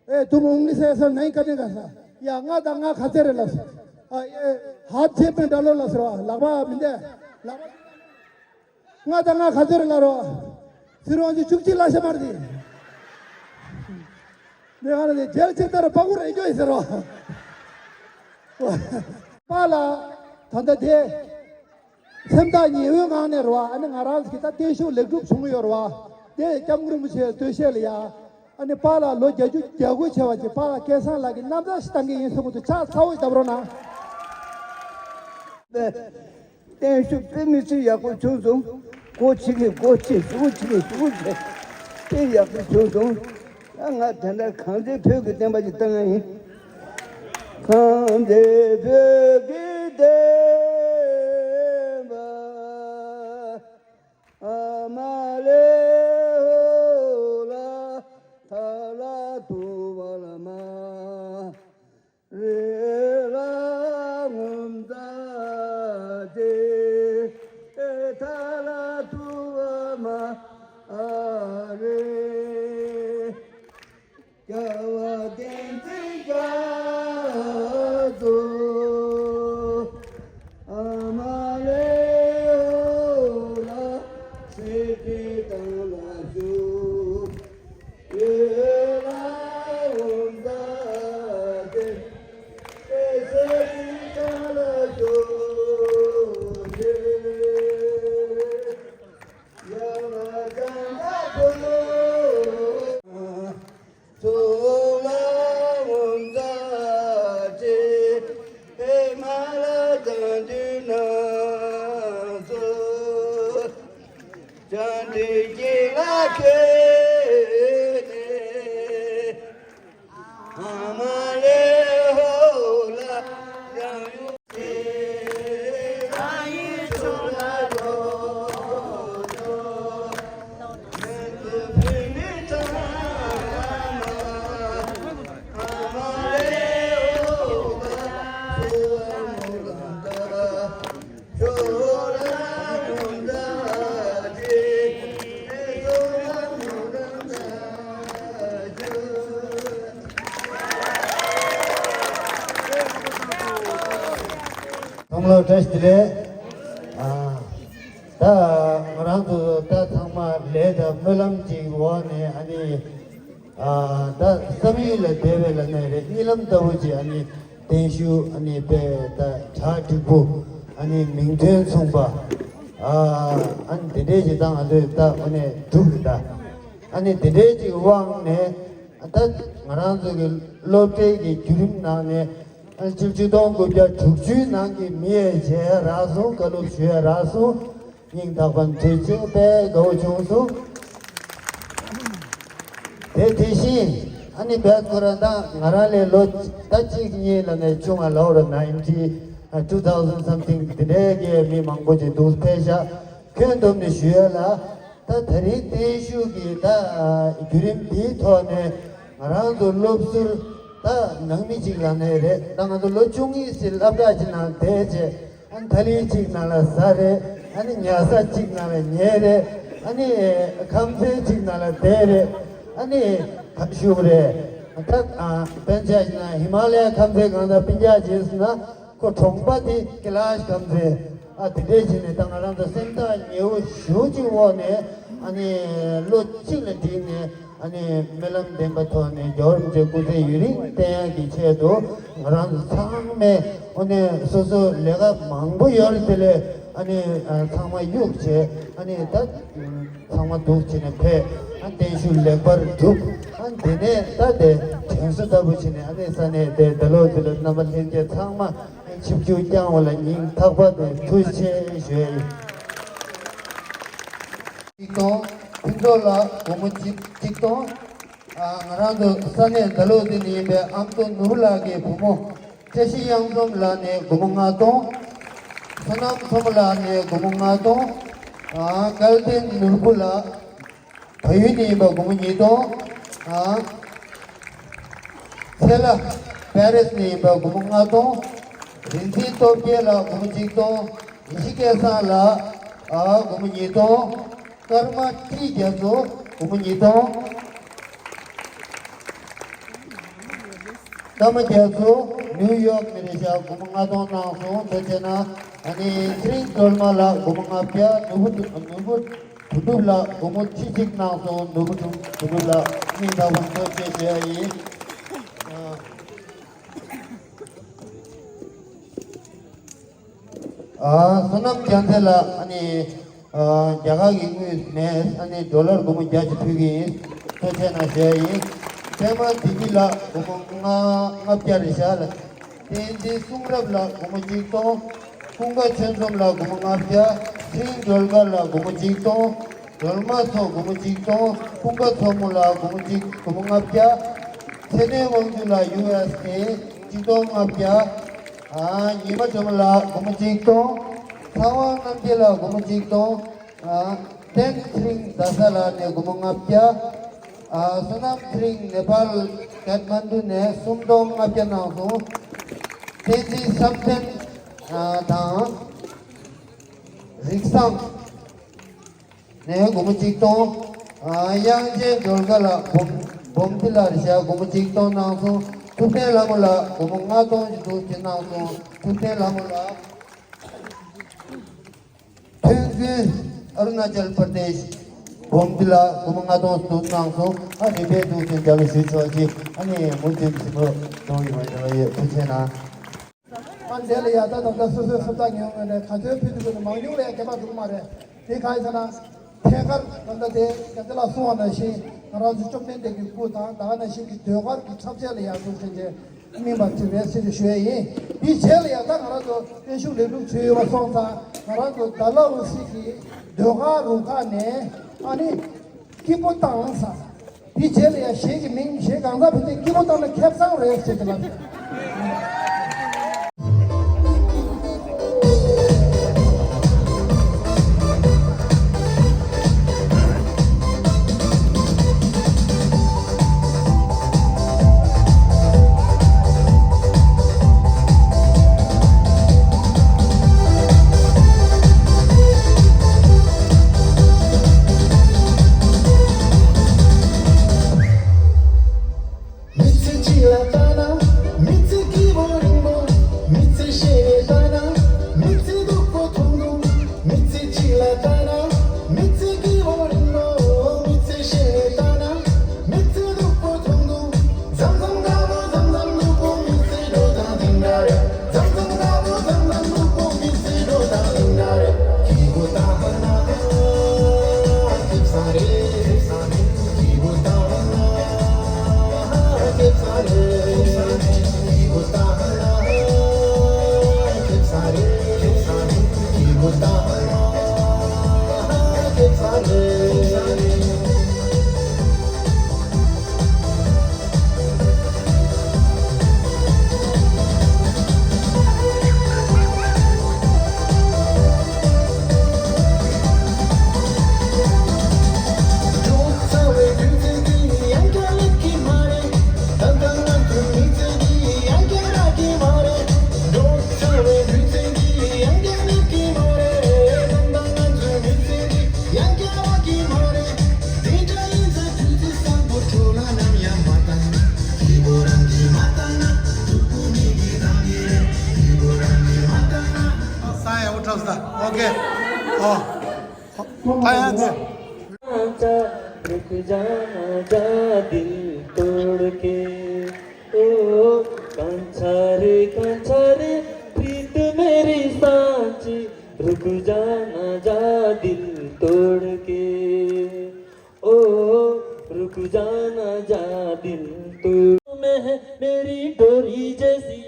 ཨེ་དུ་མོ་ཨུང་ལི་སེ་སོ་ནའི་ཀ་ཏི་ག་ས། ཡ་ལྔ་དང་ལྔ་ག་ཚོད་རེད་ལབ་སོང་། ཨ་ཨེ་ཧབ་ཆེན་པོའི་འགྲོ་ལོ་ལབ་སོང་། ལག་པ་མི་འདས། ལག་པ། ལྔ་དང་ལྔ་ག་ཚོད་རེད་ལབ་རོ། ཚེ་རོང་ཅུ་བཅུ་གཅིག་ལ་ཤ་མར་དེ། འདི་ག་ལ་དེ་རྒྱལ་ཆེན་ལྟར་ཕ་གུ་རེ་སྐྱོ་ཡི་ཟེར་རོ། པཱ་ལགས། ད་ལྟ་དེ། སེམས་ཐག་ཉེ་བོའི་ངང་ནས་རེད་བ། ཨ་ནི་ང་རང་གི་ད་བརྟན་བཞུགས་ལེགས་གྲུབ་བྱུང་གི་ཡོད་རེད་བ། དེ་སྐྱབས་མགོན་རིན་པོ་ཆེའི་སྟོད་གཞས་ལ་ཡ། ཨ་ནི་པཱ་ལགས་ལོ་བརྒྱད་ཅུ་གྱ་དགུ་བྱས་པ་ཅིག་པཱ་ལགས་སྐལ་བཟང་ལགས་ཀྱིས་རྣམ་ཐར་ཞིག་བཏང་གི་ཡིན་གསུང་གི་འདུག་ཕྱག་ཚ་བོ་ཞིག་བརྡབ་རོགས་གནང་། བརྟན་བཞུགས་དཔེ་མི་སྲིད་ཡག་པོ་བྱུང་སོང་། སྒོ་ཕྱེ་གི་སྒོ་ཕྱེ། ཕྱུག་པོ་ཕྱེ་གི་ཕྱུག་པོ་ཕྱེ། དཔེ་ཡག་པོ་བྱུང་སོང་། ད་ང་དེ་འདྲ་གངས་ཅན་བོད་ཀྱི་བསྟན་པ་ཅིག་བཏང་ཡ་ཡིན། གངས་ཅན་བོད་ཀྱི་བསྟན་པ། ཨ་མ་ལེ་ཧོ་ལ་ཐ་ལ་ཐུ་བ་ལ་མ། རེ་ལ་ངོམ་ད་ཅེ། ཨེ་ཐ་ལ་ཐུ་བ་མ་ཨ་རེ། རྒྱལ་བ་བསྟན་འཛིན་རྒྱ་མཚོ། ཨ་མ་ལེ་ཧོ་ལ་སེ་ཏེ་ཏང་ལ་ཞུ། ཡེ་ལ་འོང་ད་ཏེ་ཏེ་སེ་ཏེ་ཏང་ལ་ཞུ། ཡེ་ལ་ལ་ཀྱང་ད་ཁོ་ལོ། ཚོ་ལ་འོང་ད་ཏེ་ཧེ་མ་ལ་དང་དུས་ན་ཚོ། བྱང་དུས་ཀྱི་ལ་ཁེ་ནེ། ཨ་མ་ལེ་ཧོ་ལ་རང་ཡུལ་ཏེ་རང་ཡུལ་ཚོ་ལ་ལོ་ལོ། མེ་ཏོ་ཕི་མི་ཚ་མ། ཨ་མ་ལེ་ཧོ་ལ་ཚོ་ལ་ལོ་ལ། ཚང་མ་ལ་བཀྲ་ཤིས་བདེ་ལེགས། ཨ། ད་ང་རང་ཚོ་ད་ཚང་མ་ལས་དང་སྨོན་ལམ་གྱི་འོག་ནས་ཨ་ནི། ཨ། ད་བསམ་ཡུལ་ལ་བདེ་བའི་ལ་ནས་རེད། གཉིད་ལམ་ལྟ་བུ་ཅིག་ཨ་ནི་བརྟན་བཞུགས་ཨ་ནི་དཔེ་ད་གྲ་འགྲིག་པོ། ཨ་ནི་མིང་དོན་མཚུངས་པ། ཨ། ཨ་ནི་དེ་འདྲའི་ཅིག་ད་ང་ཚོས་ད་ཨ་ནི་འགྲུབ་རེད་ད། ཨ་ནི་དེ་འདྲའི་ཅིག་དབང་ནས་ད་ང་རང་ཚོ་གི་སློབ་གྲྭའི་གི་བརྒྱུད་རིམ་ནང་ནས་ཨ་ནི་ཆིག་ཆིག་སྟོང་དགུ་བརྒྱ་དྲུག་ཅུའི་ནང་གི་མི་ཡས་མཇལ་རག་སོང་། བཀའ་སློབ་ཞུ་ཡས་རག་སོང་། སྙིང་ཐག་པ་ནས་ཐུགས་རྗེ་ཆེ། དཔེ་དགའ་བོ་བྱུང་སོང་། དེ་དེ་བཞིན་ཨ་ནི་བེད་ཁོ་རང་ད་ང་རང་ལས་ལོ་ད་གཅིག་གཉིས་ལ་ནས་ཆུང་བ་ལའོ་ར་ནའིན་ཊི་ཊུ་ཐའུ་ཟེན་སམ་ཐིང་དེ་འདྲའི་གི་མི་མང་པོ་ཅིག་འདུག་ཕེབས་ཤག་ཁྱོན་བསྡོམས་ནས་ཞུ་ཡ་ལ། ད་ད་རིང་བརྟན་བཞུགས་ཀྱི་ད་བརྒྱུད་རིམ་འདིའི་ཐོག་ནས་ང་རང་ཚོ་སློབ་ཟུར་ད་ནང་མི་གཅིག་ལ་ནས་རེད། ད་ང་ཚོ་ལོ་བཅུ་གཉིས་ཟིན་སློབ་གྲྭ་གཅིག་ནང་བསྡད་བྱས། ཨ་ནི་ཐ་ལི་གཅིག་ནང་ལ་ཟ་རེད། ཨ་ནི་ཉལ་ས་གཅིག་ནང་ལ་ཉལ་རེད། ཨ་ནི་ཁང་ཚན་གཅིག་ནང་ལ་བསྡད་རེད། ཨ་ནི་ག་ཞུ་རེད། ད་ཨ་སྤུན་ཀྱག་ཡིན་ན་ཧི་མ་ལ་ཡའི་ཁང་ཚན་གང་ལ་སྤུན་ཀྱག་བྱས་སོང་ན་ཁོ་གྲོང་པ་དེ་ཀི་ལཱཤ་ཁང་ཚན། ཨ་དེ་འདྲས་བྱས་ནས་ད་ང་རང་ཚོ་སེམས་ཐག་ཉེ་བོ་ཞེ་པོ་ཅིག་འོག་ནས་ཨ་ནི་བློ་གཅིག་ལ་བསྒྲིལ་ནས་ཨ་ནི་སྨོན་ལམ་ལྡན་པའི་ཐོག་ནས་རྒྱལ་བ་རིན་པོ་ཆེའི་སྐུ་ཚེ་ཡུན་རིང་བརྟན་ཡག་གི་ཆེད་དུ་ང་རང་ཚོ་ཚང་མས་ཨ་ནི་སོ་སོ་ལས་ཀ་མང་པོ་ཡོད་རེད། དེ་ལས་ཨ་ནི་ཚང་མ་གཡུག་བྱས་ཨ་ནི་ད་ཚང་མ་འདུག་བྱས་ནས་ཕེབས། ཨ་བརྟན་བཞུགས་ལེགས་པར་གྲུབ། ཨ་དེ་ནས་ད་དེ་དྲན་གསོ་ལྟ་བུ་བྱས་ནས་ཨ་ནི་ས་གནས་དེ་འདི་ལོ་འདི་ལོ་རྣམ་པ་ལྷན་རྒྱས་ཚང་མ། ཆིབས་བསྒྱུར་བསྐྱངས་པ་ལ་སྙིང་ཐག་པ་ནས་ཐུགས་རྗེ་ཆེ་ཞུ་ཡ་ཡིན། གཅིག་སྟོང་། ཕུན་ཚོགས་ལགས་སྒོར་མོ་གཅིག་གཅིག་སྟོང་། ཨ་ང་རང་ཚོ་ས་གནས་འདི་ལོ་འདི་ནས་ཡིན་པའི་ཨ་མདོ་ནོར་བུ་ལགས་ཀྱི་བུ་མོ་བཀྲ་ཤིས་གཡང་འཛོམས་ལགས་ནས་སྒོར་མོ་ལྔ་སྟོང་། བསོད་ནམས་མཚོ་མོ་ལགས་ནས་སྒོར་མོ་ལྔ་སྟོང་། ཨ་སྐལ་ལྡན་ནོར་བུ་ལགས། བལ་ཡུལ་ནས་ཡིན་པ་སྒོར་མོ་ཉིས་སྟོང་། ཨ། ཚེ་ལྷ་པེ་རིས་ནས་ཡིན་པ་སྒོར་མོ་ལྔ་སྟོང་། རིག་འཛིན་སྟོབས་རྒྱལ་ལགས་སྒོར་མོ་གཅིག་སྟོང་། ཡེ་ཤེས་སྐལ་བཟང་ལགས། ཨ། སྒོར་མོ་ཉིས་སྟོང་། ཀརྨ་བཀྲིས་རྒྱ་མཚོ་སྒོར་མོ་ཉིས་སྟོང་། ཀརྨ་རྒྱ་མཚོ་ནིའུ་ཡོག་ནས་རེད་ཤག་སྒོར་མོ་ལྔ་སྟོང་གནང་སོང་། ཐུགས་རྗེ་གནང་། ཨ་ནི་ཚེ་རིང་སྒྲོལ་མ་ལགས་སྒོར་མོ་ལྔ་བརྒྱ། ནོར་བུ་ནོར་བུ་བུ་ཕྲུག་ལགས་སྒོར་མོ་ཁྲི་གཅིག་གནང་སོང་། ནོར་བུ་བུ་ཕྲུག་ལགས་སྙིང་ཐག་པ་ཐུགས་རྗེ་ཆེ་ཞུ་ཡ་ཡིན། ཨ། བསོད་ནམས་རྒྱལ་མཚན་ལགས་ཨ་ནི་ཨ་རྒྱ་གར་གྱི་དངུལ་མེད། ཨ་ནི་ཌོ་ལར་སྒོར་མོ་བརྒྱ་ཅིག་ཕུལ་གྱི་ཡིན། ཐུགས་རྗེ་གནང་ཞུ་ཡ་ཡིན། པད་མ་བདེ་སྐྱིད་ལགས་སྒོར་མོ་ལྔ་ལྔ་བརྒྱ་རེད་ཤག་ལ། བསྟན་འཛིན་གསུང་རབ་ལགས་སྒོར་མོ་གཅིག་སྟོང་། ཀུན་དགའ་ཆོས་འཛོམས་ལགས་སྒོར་མོ་ལྔ་བརྒྱ། ཚེ་རིང་སྒྲོལ་དཀར་ལགས་སྒོར་མོ་གཅིག་སྟོང་། སྒྲོལ་མ་མཚོ་སྒོར་མོ་གཅིག་སྟོང་། ཀུན་དགའ་མཚོ་མོ་ལགས་སྒོར་མོ་གཅིག་སྒོར་མོ་ལྔ་བརྒྱ། ཚེ་བརྟན་དབང་ཕྱུག་ལགས་ཡུ་ཨེས་ཨེ་གཅིག་སྟོང་ལྔ་བརྒྱ། ཨ། ཉི་མ་ཇོ་མོ་ལགས་སྒོར་མོ་གཅིག་སྟོང་། ཚེ་དབང་རྣམ་རྒྱལ་ལགས་སྒོར་མོ་གཅིག་སྟོང་། ཨ། བསྟན་ཚེ་རིང་རྡ་ས་ལགས་ནས་སྒོར་མོ་ལྔ་བརྒྱ། ཨ། བསོད་ནམས་ཚེ་རིང་ནེ་པཱལ་ཀཐ་མན་ཌུ་ནས་སུམ་སྟོང་ལྔ་བརྒྱ་གནང་སོང་། བསྟན་འཛིན་བསམ་གཏན་ཨ་དང་། རིག་བཟང་ནས་སྒོར་མོ་གཅིག་སྟོང་། ཨ། དབྱངས་ཅན་སྒྲོལ་དཀར་ལགས་སྦོམ་སྦོམ་ཏི་ལ་རེད་ཤག་སྒོར་མོ་གཅིག་སྟོང་གནང་སོང་། ཐུབ་བསྟན་ལྷ་མོ་ལགས་སྒོར་མོ་ལྔ་སྟོང་ཞིག་འདུག་ཅེས་གནང་སོང་། ཐུབ་བསྟན་ལྷ་མོ་ལགས། ཐོན་ཁུངས་ཨ་རུ་ན་ཅལ་པར་དེཤ་སྦོམ་ཏི་ལ་སྒོར་མོ་ལྔ་སྟོང་ཞིག་འདུག་གནང་སོང་། ཨ་རིམ་པས་འདུག་ཅེས་འཇལ་ལ་ཞུ་ཆོག་ཅིག་ཨ་ནི་མུ་མཐུད་ཞུ་མོ་གཏོང་ཡོང་བའི་རེ་བ་ཡོད། ཐུགས་རྗེ་གནང་། ཨ་འདས་ལ་ཡ་ད་ད་ལྟ་སོ་སོའི་སུབ་རྟགས་ཉོ་ངོས་ནས་ག་ཚོད་ཕུལ་ཐུབ་ཀྱི་འདུག་མང་ཉུང་ལ་ཡ་ཁྱད་པར་འདུག་མ་རེད། དེ་གང་ཡིན་ཟེར་ན། ཐད་ཀར་ད་ལྟ་དེ་རྒྱ་ཚ་ལགས་གསུངས་པ་ནང་བཞིན་ང་རང་ཚོ་བཅོམ་ལྡན་འདས་ཀྱི་སྐུ་དང་ད་ག་ནང་བཞིན་གྱི་ཟློས་གར་གྱི་འཁྲབ་ཆས་ལ་ཡ་འདུག་ཕྱིན་ཆད་སྨིན་པར་བྱེད་པའི་ཕྱིར་ཞུ་ཡས་ཡིན། དེའི་རྗེས་ལ་ཡ་ད་ང་རང་ཚོ་བརྟན་བཞུགས་ལེགས་གྲུབ་ཚུལ་ཡོད་པ་སོང་ཙང་ང་རང་ཚོ་ཌལ་ཧོ་སི་གི་ཟློས་གར་རུ་ཁག་ནས་ཨ་ནི་སྐྱིད་པོ་བཏང་ས། དེའི་རྗེས་ལ་ཡང་གཞས་ཀྱི་མིང་གཞས་གང་ཟག་ཕུད་དེ་སྐྱིད་པོ་བཏང་ན་ཁེ་བཟང་རེད་ཟེར་གྱི་ལབ། མི་ཚེ་གཅིག་ལ་ལྟ་ན་མི་ཚེ་སྐྱིད་པོ་རིང་པོ། མི་ཚེ་ཤེས་ནས་ལྟ་ན་མི་ཚེ་སྡུག་པོ་མཐོང་འདུག་མི་ཚེ་གཅིག་ལ་ལྟ་ན་མི་ཚེ་སྐྱིད་པོ་རིང་པོ། མི་ཚེ་ཤེས་ནས་ལྟ་ན་མི་ཚེ་སྡུག་པོ་མཐོང་འདུག་མཚམས་མཚམས་དགའ་པོ་མཚམས་མཚམས་སྡུག་པོ། མི་ཚེ་འགྲོ་སྟངས་འདི་འདྲ་རེད། མཚམས་མཚམས་དགའ་པོ་མཚམས་མཚམས་སྡུག་པོ། མི་ཚེ་འགྲོ་སྟངས་འདི་འདྲ་རེད། སྐྱིད་པོ་བཏང་ན་ཁེ་བཟང་རེད། སྐྱིད་པོ་བཏང་ན་ཁེ་བཟང་རེད། སྐྱིད་པོ་བཏང་ན་ཁེ་བཟང་རེད། སྐྱིད་པོ་བཏང་ན་ཁེ་བཟང་རེད། ཨོ་ཁེ། ཨོ། ཨ་ཡ་དེ། रुक जाना जा दिल तोड़ के। ओ कांछा रे कांछा रे, प्रीत मेरी सांची, रुक जाना जा दिल तोड़ के। ओ रुक जाना जा दिल तोड़। मैं है मेरी डोरी जैसी,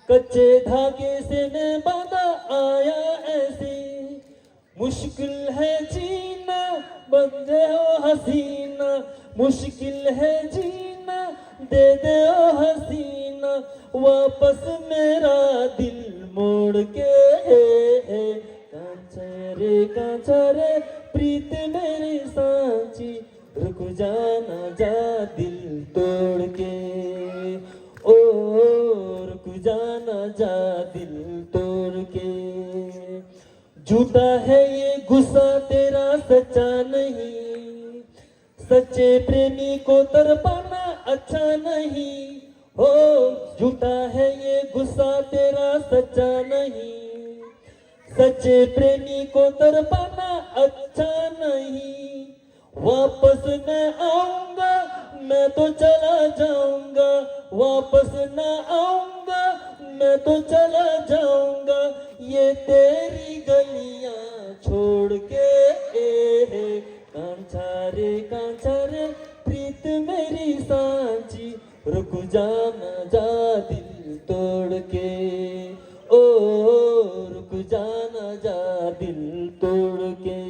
कच्चे धागे से मैं बांधा आया ऐसी। मुश्किल है जीना, बन जाओ हसीना। मुश्किल है जीना, दे दो हसीना, वापस मेरा दिल मोड़ के। कांछा रे कांछा रे, प्रीत मेरी सांची, रुक जाना जा दिल तोड़ के। ओ रुक जाना जा दिल तोड़ के। झूठा है ये गुस्सा तेरा, सच्चा नहीं। सच्चे प्रेमी को तड़पाना अच्छा नहीं। हो, झूठा है ये गुस्सा तेरा, सच्चा नहीं। सच्चे प्रेमी को तड़पाना अच्छा नहीं। वापस मैं आऊंगा, मैं तो चला जाऊंगा। वापस ना आऊंगा, मैं तो चला जाऊंगा। ये तेरी गलियां छोड़ के। ए हे, कांछा रे कांछा रे, प्रीत मेरी सांची, रुक जाना जा दिल तोड़ के। ओ रुक जाना जा दिल तोड़ के।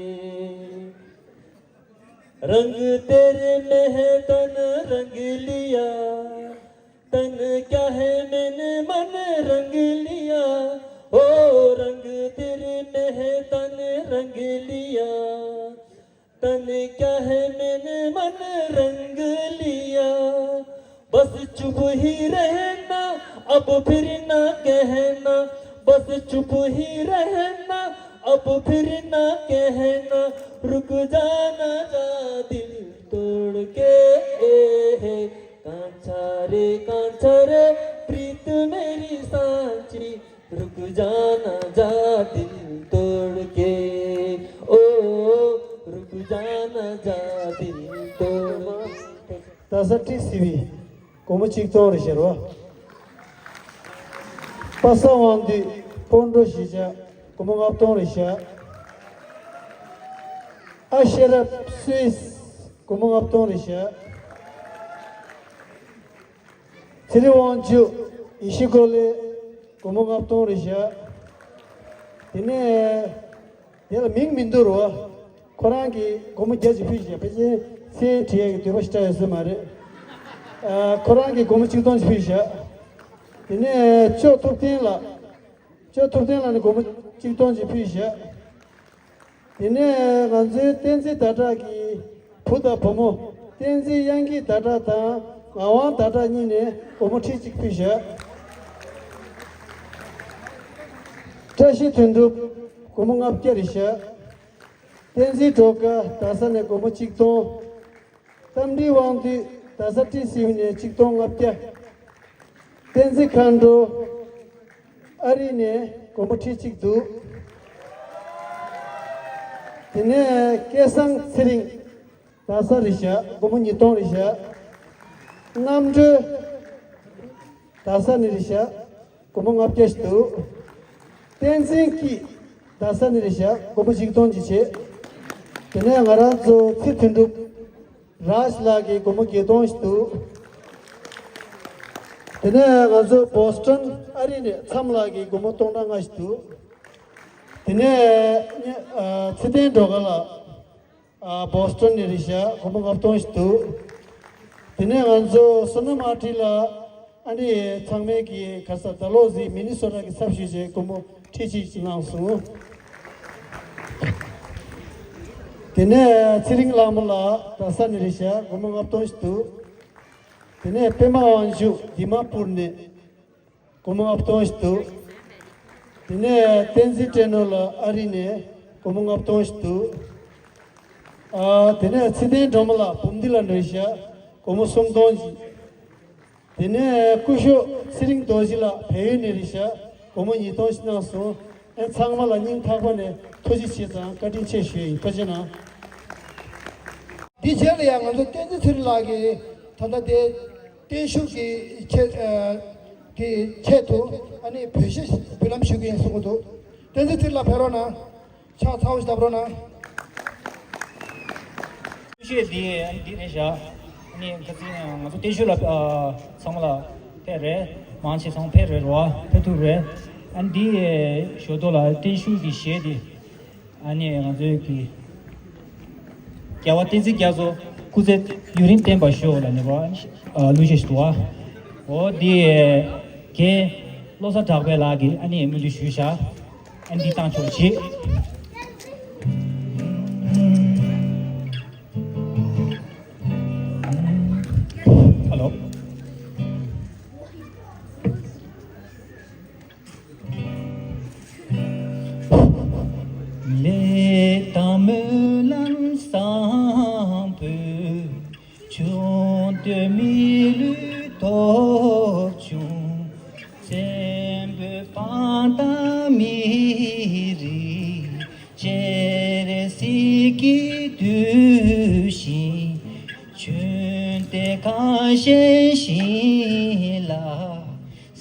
रंग तेरे में है तन रंग लिया, तन क्या है मैंने मन रंग लिया। ओ रंग तेरे में है तन रंग लिया, तन क्या है मैंने मन रंग लिया। बस चुप ही रहना, अब फिर ना कहना। बस चुप ही रहना, अब फिर ना कहना। रुक जाना जा दिल तोड़ के। ए हे, कांछा रे कांछा रे, प्रीत मेरी सांची, रुक जाना जा दिल तोड़ के। ओ रुक जाना जा दिल तोड़ के। ད་ས་ཏྲིག་སི་བི། སྒོར་མོ་གཅིག་སྟོང་རེད་ཤག་རོ། པ་སངས་དབང་འདུས། སྤོན་གྲོགས་གཞིས་ཆགས། སྒོར་མོ་ལྔ་སྟོང་རེད་ཤག། ཨ་ཤེས་རབ་སུད་སི། སྒོར་མོ་ལྔ་སྟོང་རེད་ཤག། ཚེ་རིང་དབང་ཕྱུག། ཡེ་ཤུ་ཀོ་ལེ། སྒོར་མོ་ལྔ་སྟོང་རེད་ཤག། དེ་ནས་དེ་ལ་མིང་མི་འདུག་རོ། ཁོ་རང་གིས་སྒོར་མོ་བརྒྱ་ཅིག་ཕུལ་ཤག། ཕལ་ཆེར་མཚན་བྲིས་ཡག་གི་འདོད་པ་ཞེ་དྲག་ཡོད་ས་མ་རེད། ཨ། ཁོ་རང་གིས་སྒོར་མོ་གཅིག་སྟོང་ཅིག་ཕུལ་ཤག། དེ་ནས་ཅོ་ཐུབ་བསྟན་ལགས། ཅོ་ཐུབ་བསྟན་ལགས་ནས་སྒོར་མོ་གཅིག་སྟོང་ཅིག་ཕུལ་ཤག། དེ་ནས་ང་ཚོའི་བསྟན་འཛིན་ཟླ་གྲགས་ཀྱི་བུ་དང་བུ་མོ། བསྟན་འཛིན་དབྱངས་སྐྱིད་ཟླ་གྲགས་དང་ངག་དབང་ཟླ་གྲགས་གཉིས་ནས་སྒོར་མོ་ཁྲི་གཅིག་ཕུལ་ཤག། བཀྲ་ཤིས་དོན་གྲུབ། སྒོར་མོ་ལྔ་བརྒྱ་རེད་ཤག། བསྟན་འཛིན་སྒྲོལ་དཀར། རྡ་ས་ནས་སྒོར་མོ་གཅིག་སྟོང་། རྟ་མགྲིན་དབང་འདུས། རྡ་ས་ཊི་སི་ཝི་ནས་གཅིག་སྟོང་ལྔ་བརྒྱ། བསྟན་འཛིན་མཁའ་འགྲོ། ཨ་རི་ནས་སྒོར་མོ་ཁྲི་གཅིག་འདུག། དེ་ནས་སྐལ་བཟང་ཚེ་རིང་། རྡ་ས་རེད་ཤག། སྒོར་མོ་ཉིས་སྟོང་རེད་ཤག། རྣམ་གྲོལ། རྡ་ས་ནས་རེད་ཤག། སྒོར་མོ་ལྔ་བརྒྱ་ཞིག་འདུག། བསྟན་འཛིན་སྐྱིད། རྡ་ས་ནས་རེད་ཤག། སྒོར་མོ་གཅིག་སྟོང་ཅིག་བྱས། དེ་ནས་ང་རང་ཚོ་ཚེ་དོན་གྲུབ། རཱཇ་ལགས་ཀྱིས་སྒོར་མོ་བརྒྱད་སྟོང་ཞིག་འདུག། དེ་ནས་ང་ཚོ་བོ་སི་ཊོན་ཨ་རི་ནས་མཚམས་ལགས་ཀྱིས་སྒོར་མོ་སྟོང་ཕྲག་ལྔ་ཞིག་འདུག། དེ་ནས་ཨ་ཚེ་བརྟན་སྒྲོལ་དཀར་ལགས། ཨ། བོ་སི་ཊོན་ནས་རེད་ཤག། སྒོར་མོ་ལྔ་སྟོང་ཞིག་འདུག། དེ་ནས་ང་ཚོ་བསོད་ནམས་ཨ་ཊི་ལགས། ཨ་ནི་ཚང་མས་ཀྱི་ག་ས་ད་ལོ་ཟིག་མི་ནི་སོ་ཊ་གི་ཚབ་ཞུས་བྱས་སྒོར་མོ་ཁྲི་གཅིག་ཅིག་གནང་སོང་། དེ་ནས་ཚེ་རིང་ལྷ་མོ་ལགས། རྡ་ས་ནས་རེད་ཤག། སྒོར་མོ་ལྔ་སྟོང་ཞིག་འདུག། དེ་ནས་པད་མ་དབང་ཕྱུག། དི་མ་པུར་ནས། སྒོར་མོ་ལྔ་སྟོང་ཞིག་འདུག། དེ་ནས་བསྟན་འཛིན་བཀྲས་ནོར་ལགས། ཨ་རི་ནས་སྒོར་མོ་ལྔ་སྟོང་ཞིག་འདུག། ཨ། དེ་ནས་ཚེ་བརྟན་སྒྲོལ་མ་ལགས། བུམ་སྡེ་ལ་འགྲོ་ཤག། སྒོར་མོ་སུམ་སྟོང་ཞིག། དེ་ནས་སྐུ་ཞབས་ཚེ་རིང་རྡོ་རྗེ་ལགས། བལ་ཡུལ་ནས་རེད་ཤག། སྒོར་མོ་ཉིས་སྟོང་ཞིག་གནང་སོང་། ཚང་མ་ལ་སྙིང་ཐག་པ་ནས་ཐུགས་རྗེ་ཆེ་དང་བཀའ་དྲིན་ཆེ་ཞུ་ཡིན། ཐུགས་རྗེ་གནང་། འདི་རྗེས་ལ་ཡང་ང་ཚོ་བསྟན་འཛིན་ཚེ་རིང་ལགས་ཀྱིས་ད་ལྟ་དེ་བརྟན་བཞུགས་ཀྱི་ཆེད་ཨ་དེ་ཆེད་དུ་ཨ་ནི་འབུལ་བཞེས་འབུལ་ལམ་ཞུ་གི་ཡིན་གསུང་གི་འདུག་བསྟན་འཛིན་ཚེ་རིང་ལགས་ཕེབས་རོགས་གནང་། ཕྱག་ཚ་བོ་ཞིག་བརྡབ་རོགས་གནང་། བརྟན་བཞུགས་འདི་འདི་རེད་བཞག་ཨ་ནི་ཁ་སང་ང་ཚོ་བརྟན་བཞུགས་ལ་ཨ་ཚང་མ་ལ་ཕེབས་རེད། མང་ཆེ་ཚང་མ་ཕེབས་རེད་རོ། ཕེབས་ཐུབ་རེད། ཨ་ནི་འདི་ཞོ་ཏོ་ལ་བརྟན་བཞུགས་ཀྱི་གཞས་འདི་ཨ་ནི་ང་ཚོའི་གི་རྒྱལ་བ་བསྟན་འཛིན་རྒྱ་མཚོ་སྐུ་ཚེ་ཡུན་རིང་བརྟན་པར་ཤོག་ལ་ནི་རོ། ཨ་གླུ་གཞས་ཤིག་འདུག་ཨ། འོ་འདི་རྒན་བློ་བཟང་གྲགས་པའི་ལགས་ཀྱིས་ཨ་ནི་སྨོན་འདུན་ཞུས་བཞག་ཨ་ནི་འདི་བཏང་ཆོག་ཅིག་ཧ་ལོ། ལས་དང་སྨོན་ལམ་བཟང་པོས། བྱུང་དུས་མི་ལུས་ཐོབ་བྱུང་། བཙན་པོའི་དཔང་རྟགས་མི་རིགས་སྤྱན་རས་གཟིགས་ཀྱིས་བསྡུས་ཤིང་། བྱོན་ཏེ་གངས་ཅན་ཞིང་ལ།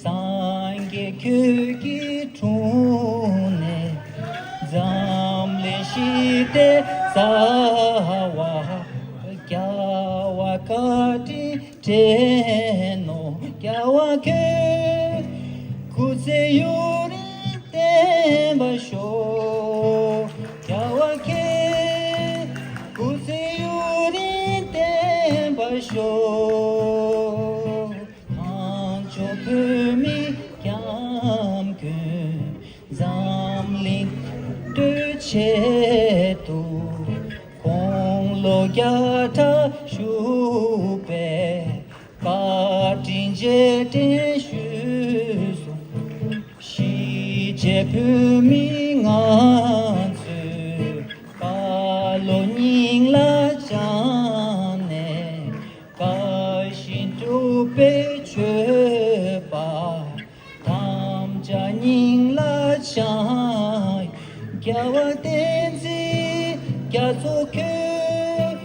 སངས་རྒྱས་ཁྱོད་ཀྱི་དྲུང་ནས། འཛམ་གླིང་ཞི་བདེའི་རྩ་བར། རྒྱལ་བ་བཀའ་དྲིན་དྲན་ནོ། རྒྱལ་བ་ཁྱེད་སྐུ་ཚེ་ཡུན་རིང་བརྟན་པར་ཤོག་རྒྱལ་བ་ཁྱེད་སྐུ་ཚེ་ཡུན་རིང་བརྟན་པར་ཤོག་དང་ཆོས་བོད་མི་སྐྱབས་མགོན་འཛམ་གླིང་སྐྱོབ་ཆེད་དུ། དགུང་ལོ་བརྒྱ་ཕྲག་བཞུགས་པའི་བཀའ་དྲིན་རྗེས་དྲན་ཞུས་སོ། གཞིས་བྱེས་བོད་མི་ང་ཚོས་བཀའ་སློབ་སྙིང་ལ་བཅངས་ནས། དགའ་བཞིན་སྤྲུལ་པའི་མཆོད་པ་དམ་བཅའ་སྙིང་ལ་བཅངས། རྒྱལ་བ་བསྟན་འཛིན་རྒྱ་མཚོ་ཁྱོད་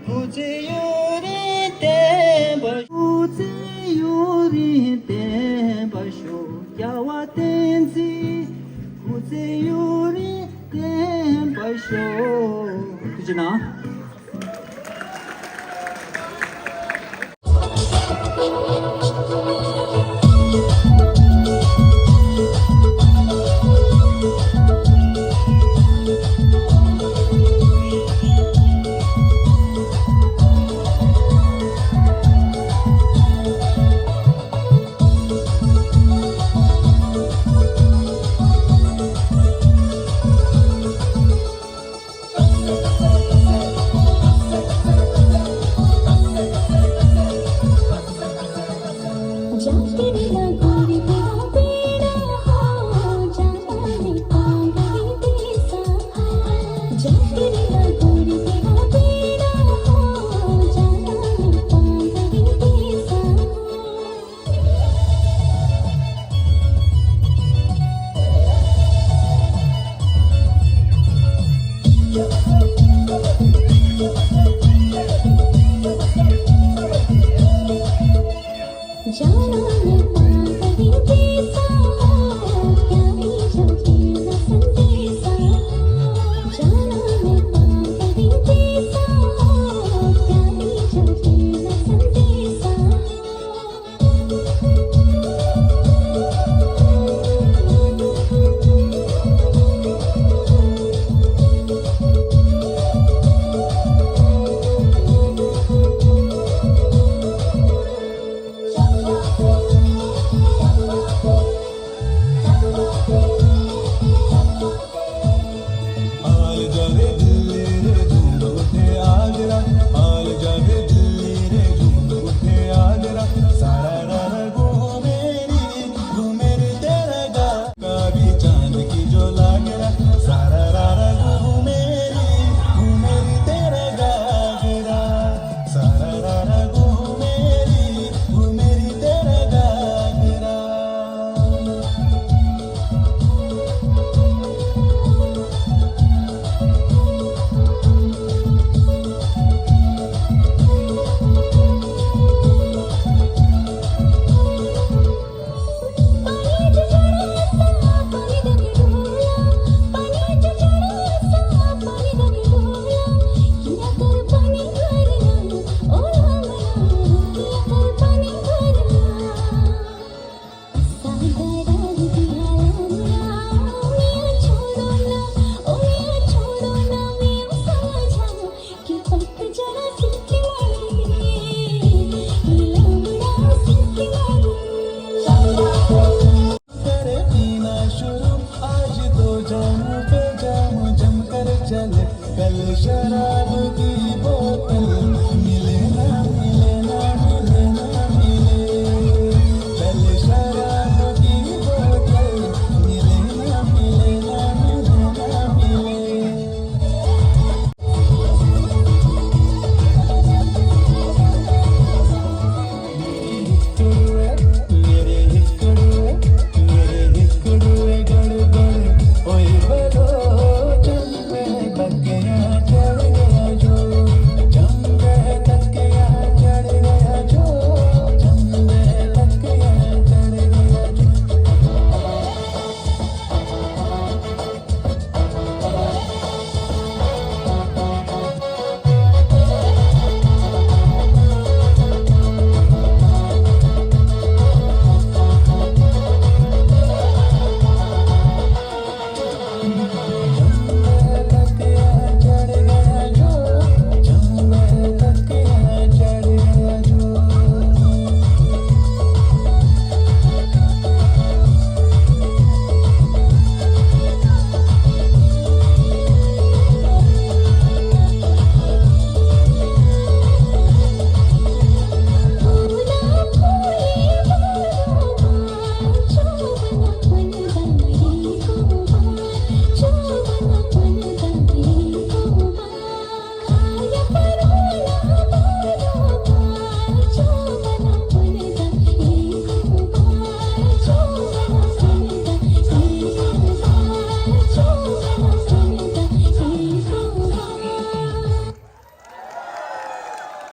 སྐུ་ཚེ་ཡུན་རིང་བརྟན་པར། སྐུ་ཚེ་ཡུན་རིང་བརྟན་པར་ཤོག་རྒྱལ་བ་བསྟན་འཛིན་སྐུ་ཚེ་ཡུན་རིང་བརྟན་པར་ཤོག་ཐུགས་རྗེ་གནང་།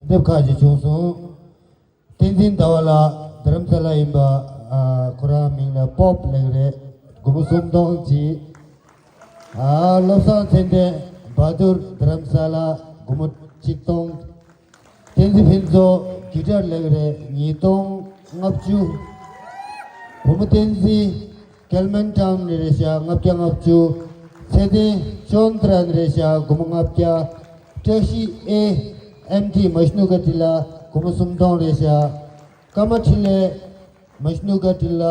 འདེབས་ཁག་ཅིག་བྱུང་སོང་། བསྟན་འཛིན་ཟླ་བ་ལགས་རྡ་རམ་ས་ལ་ཡིན་པ། ཨ། ཁོ་རང་མིང་ལ་པོབ་ལབ་ཀྱི་རེད། སྒོར་མོ་སུམ་སྟོང་ཅིག་ཨ། བློ་བཟང་ཚེ་བརྟན་བ་དུར་རྡ་རམ་ས་ལ་སྒོར་མོ་གཅིག་སྟོང་། བསྟན་འཛིན་ཕུན་ཚོགས་གྷི་ཊར་ལབ་ཀྱི་རེད། ཉིས་སྟོང་ལྔ་བཅུ། བུ་མོ་བསྟན་འཛིན་ཀལ་མན་ཊའུན་ནས་རེད་ཤག་ལྔ་བརྒྱ་ལྔ་བཅུ། ཚེ་བརྟན་ཅོན་ཏྲ་ནས་རེད་ཤག་སྒོར་མོ་ལྔ་བརྒྱ། བཀྲ་ཤིས་ཨེ་ཨེམ་ཊི་མ་ཤི་ནུ་ཀ་ཊི་ལ་སྒོར་མོ་སུམ་སྟོང་རེད་ཤག་ཀ་མ་ཁྲི་ལེ་མ་ཤི་ནུ་ཀ་ཊི་ལ་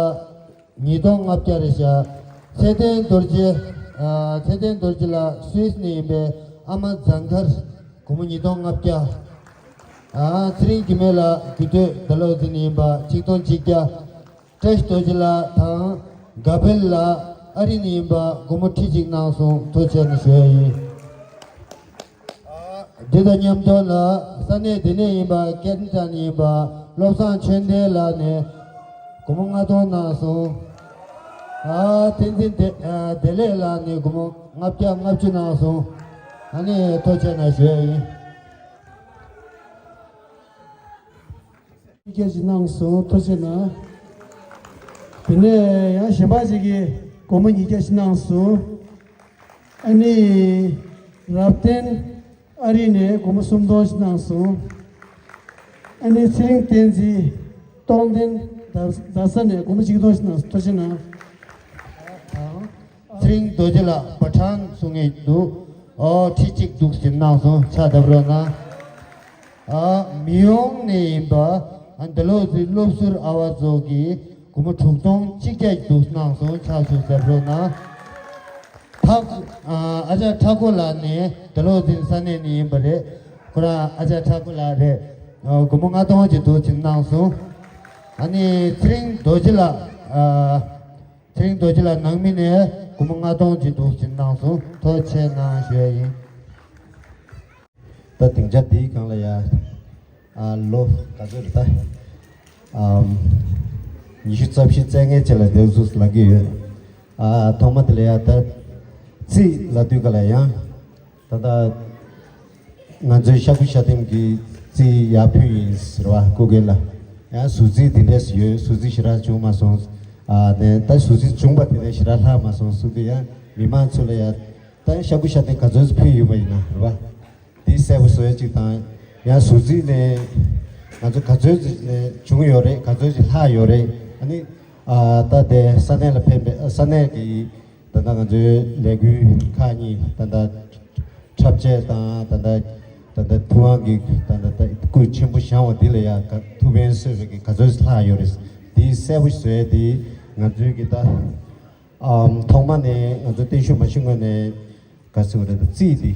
ཉིས་སྟོང་ལྔ་བརྒྱ་རེད་ཤག་ཚེ་བརྟན་རྡོ་རྗེ། ཨ། ཚེ་བརྟན་རྡོ་རྗེ་ལགས་སུད་སི་ནས་ཡིན་པའི་ཨ་མ་ཛང་གར་སྒོར་མོ་ཉིས་སྟོང་ལྔ་བརྒྱ། ཨ། ཚེ་རིང་འགྱུར་མེད་ལགས་རྒྱུད་སྟོད་ཟླ་ལོག་འཛིན་ནས་ཡིན་པ་ཆིག་སྟོང་ཆིག་བརྒྱ། བཀྲ་ཤིས་རྡོ་རྗེ་ལགས་དང་ག་བེལ་ལགས་ཨ་རི་ནས་ཡིན་པ་སྒོར་མོ་ཁྲི་གཅིག་གནང་སོང་། ཐུགས་རྗེ་ཆེ་ཞུ་ཡ་ཡིན། འདི་དང་མཉམ་དུ་ལ་ས་གནས་འདི་ནས་ཡིན་པ་ཀེ་ན་ཌ་ནས་ཡིན་པ་བློ་བཟང་ཆོས་ལྡན་ལགས་ནས་སྒོར་མོ་ལྔ་སྟོང་གནང་སོང་། ཨ། བསྟན་འཛིན་བདེ་ཨ། བདེ་ལེགས་ལགས་ནས་སྒོར་མོ་ལྔ་བརྒྱ་ལྔ་བཅུ་གནང་སོང་། ཨ་ནི་ཐུགས་རྗེ་ཆེ་ཞུ་ཡ་ཡིན། ཉིས་བརྒྱ་ཞིག་གནང་སོང་། ཐུགས་རྗེ་གནང་། དེ་ནས་ཡང་གཞན་པ་ཞིག་གིས་སྒོར་མོ་ཉིས་བརྒྱ་ཞིག་གནང་སོང་། ཨ་ནི་རབ་བརྟན་ཨ་རི་ནས་སྒོར་མོ་སུམ་སྟོང་ཞིག་གནང་སོང་། ཨ་ནི་ཚེ་རིང་བསྟན་འཛིན་སྟོང་ལྡན་རྡ་རྡ་ས་ནས་སྒོར་མོ་ཆིག་སྟོང་ཞིག་གནང་སོང་། ཐུགས་རྗེ་གནང་། ཚེ་རིང་རྡོ་རྗེ་ལགས་པ་ཊན་གསུང་གི་འདུག་ཨོ། ཁྲི་གཅིག་འདུག་ཟེར་གནང་སོང་། ཕྱག་བརྡབ་རོགས་གནང་། ཨ། མི་ཡོང་ནས་ཡིན་པ། ཨ། འདི་ལོ་ཟིག་སློབ་ཟུར་ཨ་བ་ཚོ་གིས་སྒོར་མོ་དྲུག་སྟོང་གཅིག་བརྒྱ་འདུག་གནང་སོང་། ཕྱག་ཞུ་བརྡབ་རོགས་གནང་། ཐག་ཨ། ཨ་ཅག་ཁྲ་ཁོ་ལགས་ནས་འདི་ལོ་ཟིག་ས་གནས་ནས་ཡིན་པ་རེད། ཁོ་རང་ཨ་ཅག་ཁྲ་ཁོ་ལགས་རེད། ཨ། སྒོར་མོ་ལྔ་སྟོང་ཅིག་འདུག་ཟེར་གནང་སོང་། ཨ་ནི་ཚེ་རིང་རྡོ་རྗེ་ལགས། ཨ། ཚེ་རིང་རྡོ་རྗེ་ལགས་ནང་མི་ནས་སྒོར་མོ་ལྔ་སྟོང་ཅིག་འདུག་ཟེར་གནང་སོང་། ཐུགས་རྗེ་ཆེ་གནང་ཞུ་ཡ་ཡིན། ད་སྡིངས་ཆ་འདིའི་སྒང་ལ་ཡ། ཨ། ལོ་ག་ཚོད་རེད་ད། ཨམ། ཉི་ཤུ་རྩ་བཞི་རྩ་ལྔའི་ཆེད་ལ་འདེབས་ཚུལ་ལབ་ཀྱི་ཡོད། ཨ། ཐོག་མ་དེ་ལ་ཡ་ད་རྩིས་ལབ་དུས་ག་ལ་ཡང་། ད་ལྟ་ང་ཚོའི་ཤ་ཁུ་ཤ་ལྡེམ་གྱི་རྩིས་ཡར་ཕུལ་ཡིན་ཟེར་བ་སྐུ་སྒེར་ལ། ཡང་ཟུར་རྩིས་དེ་འདྲས་ཡོད། ཟུར་རྩིས་ཞེ་དྲག་བྱུང་མ་སོང་། ཨ། ནས་ད་ཟུར་རྩིས་བྱུང་བ་དེ་འདྲས་ཞེ་དྲག་ལྷག་མ་སོང་གསུངས་དུས་ཡང་མི་མང་ཚོ་ལ་ཡ་ད་ཤ་ཁུ་ཤ་ལྡེམ་ག་ཚོད་ཕུལ་ཡོད་པ་ཡིན་ན་རེད་བ། འདི་གསལ་པོ་བཟོ་ཡ་གཅིག་དང་། ཡང་ཟུར་རྩིས་ནས་ང་ཚོ་ག་ཚོད་ཅིག་ནས་བྱུང་ཡོད་རེད། ག་ཚོད་ཅིག་ལྷག་ཡོད་རེད། ཨ་ནི། ཨ། ད་དེ་ས་གནས་ལ་ཕེབས་པའི་ས་གནས་ཀྱི་ད་ལྟ་ང་ཚོའི་ལས་འགུལ་ཁག་གཉིས། ད་ལྟ་འཁྲབ་ཆས་དང་། ད་ལྟ་ད་ལྟ་ཐུབ་དབང་གི་ད་ལྟ་ད་སྐུ་ཆེན་པོ་བཞེངས་པ་འདི་ལ་ཡང་ག་ཐུགས་ཕན་གསོས་པའི་གི་ག་ཚོད་ལྷག་ཡོད་རེད། འདི་གསལ་པོ་བཟོས་ཏེ་ང་ཚོའི་གི་ད་ཨམ། ཐོག་མ་ནས་ང་ཚོ་བརྟན་བཞུགས་མ་ཞུ་སྔོན་ནས་ག་ཟེར་བ་རེད། ད་རྩིས་འདི་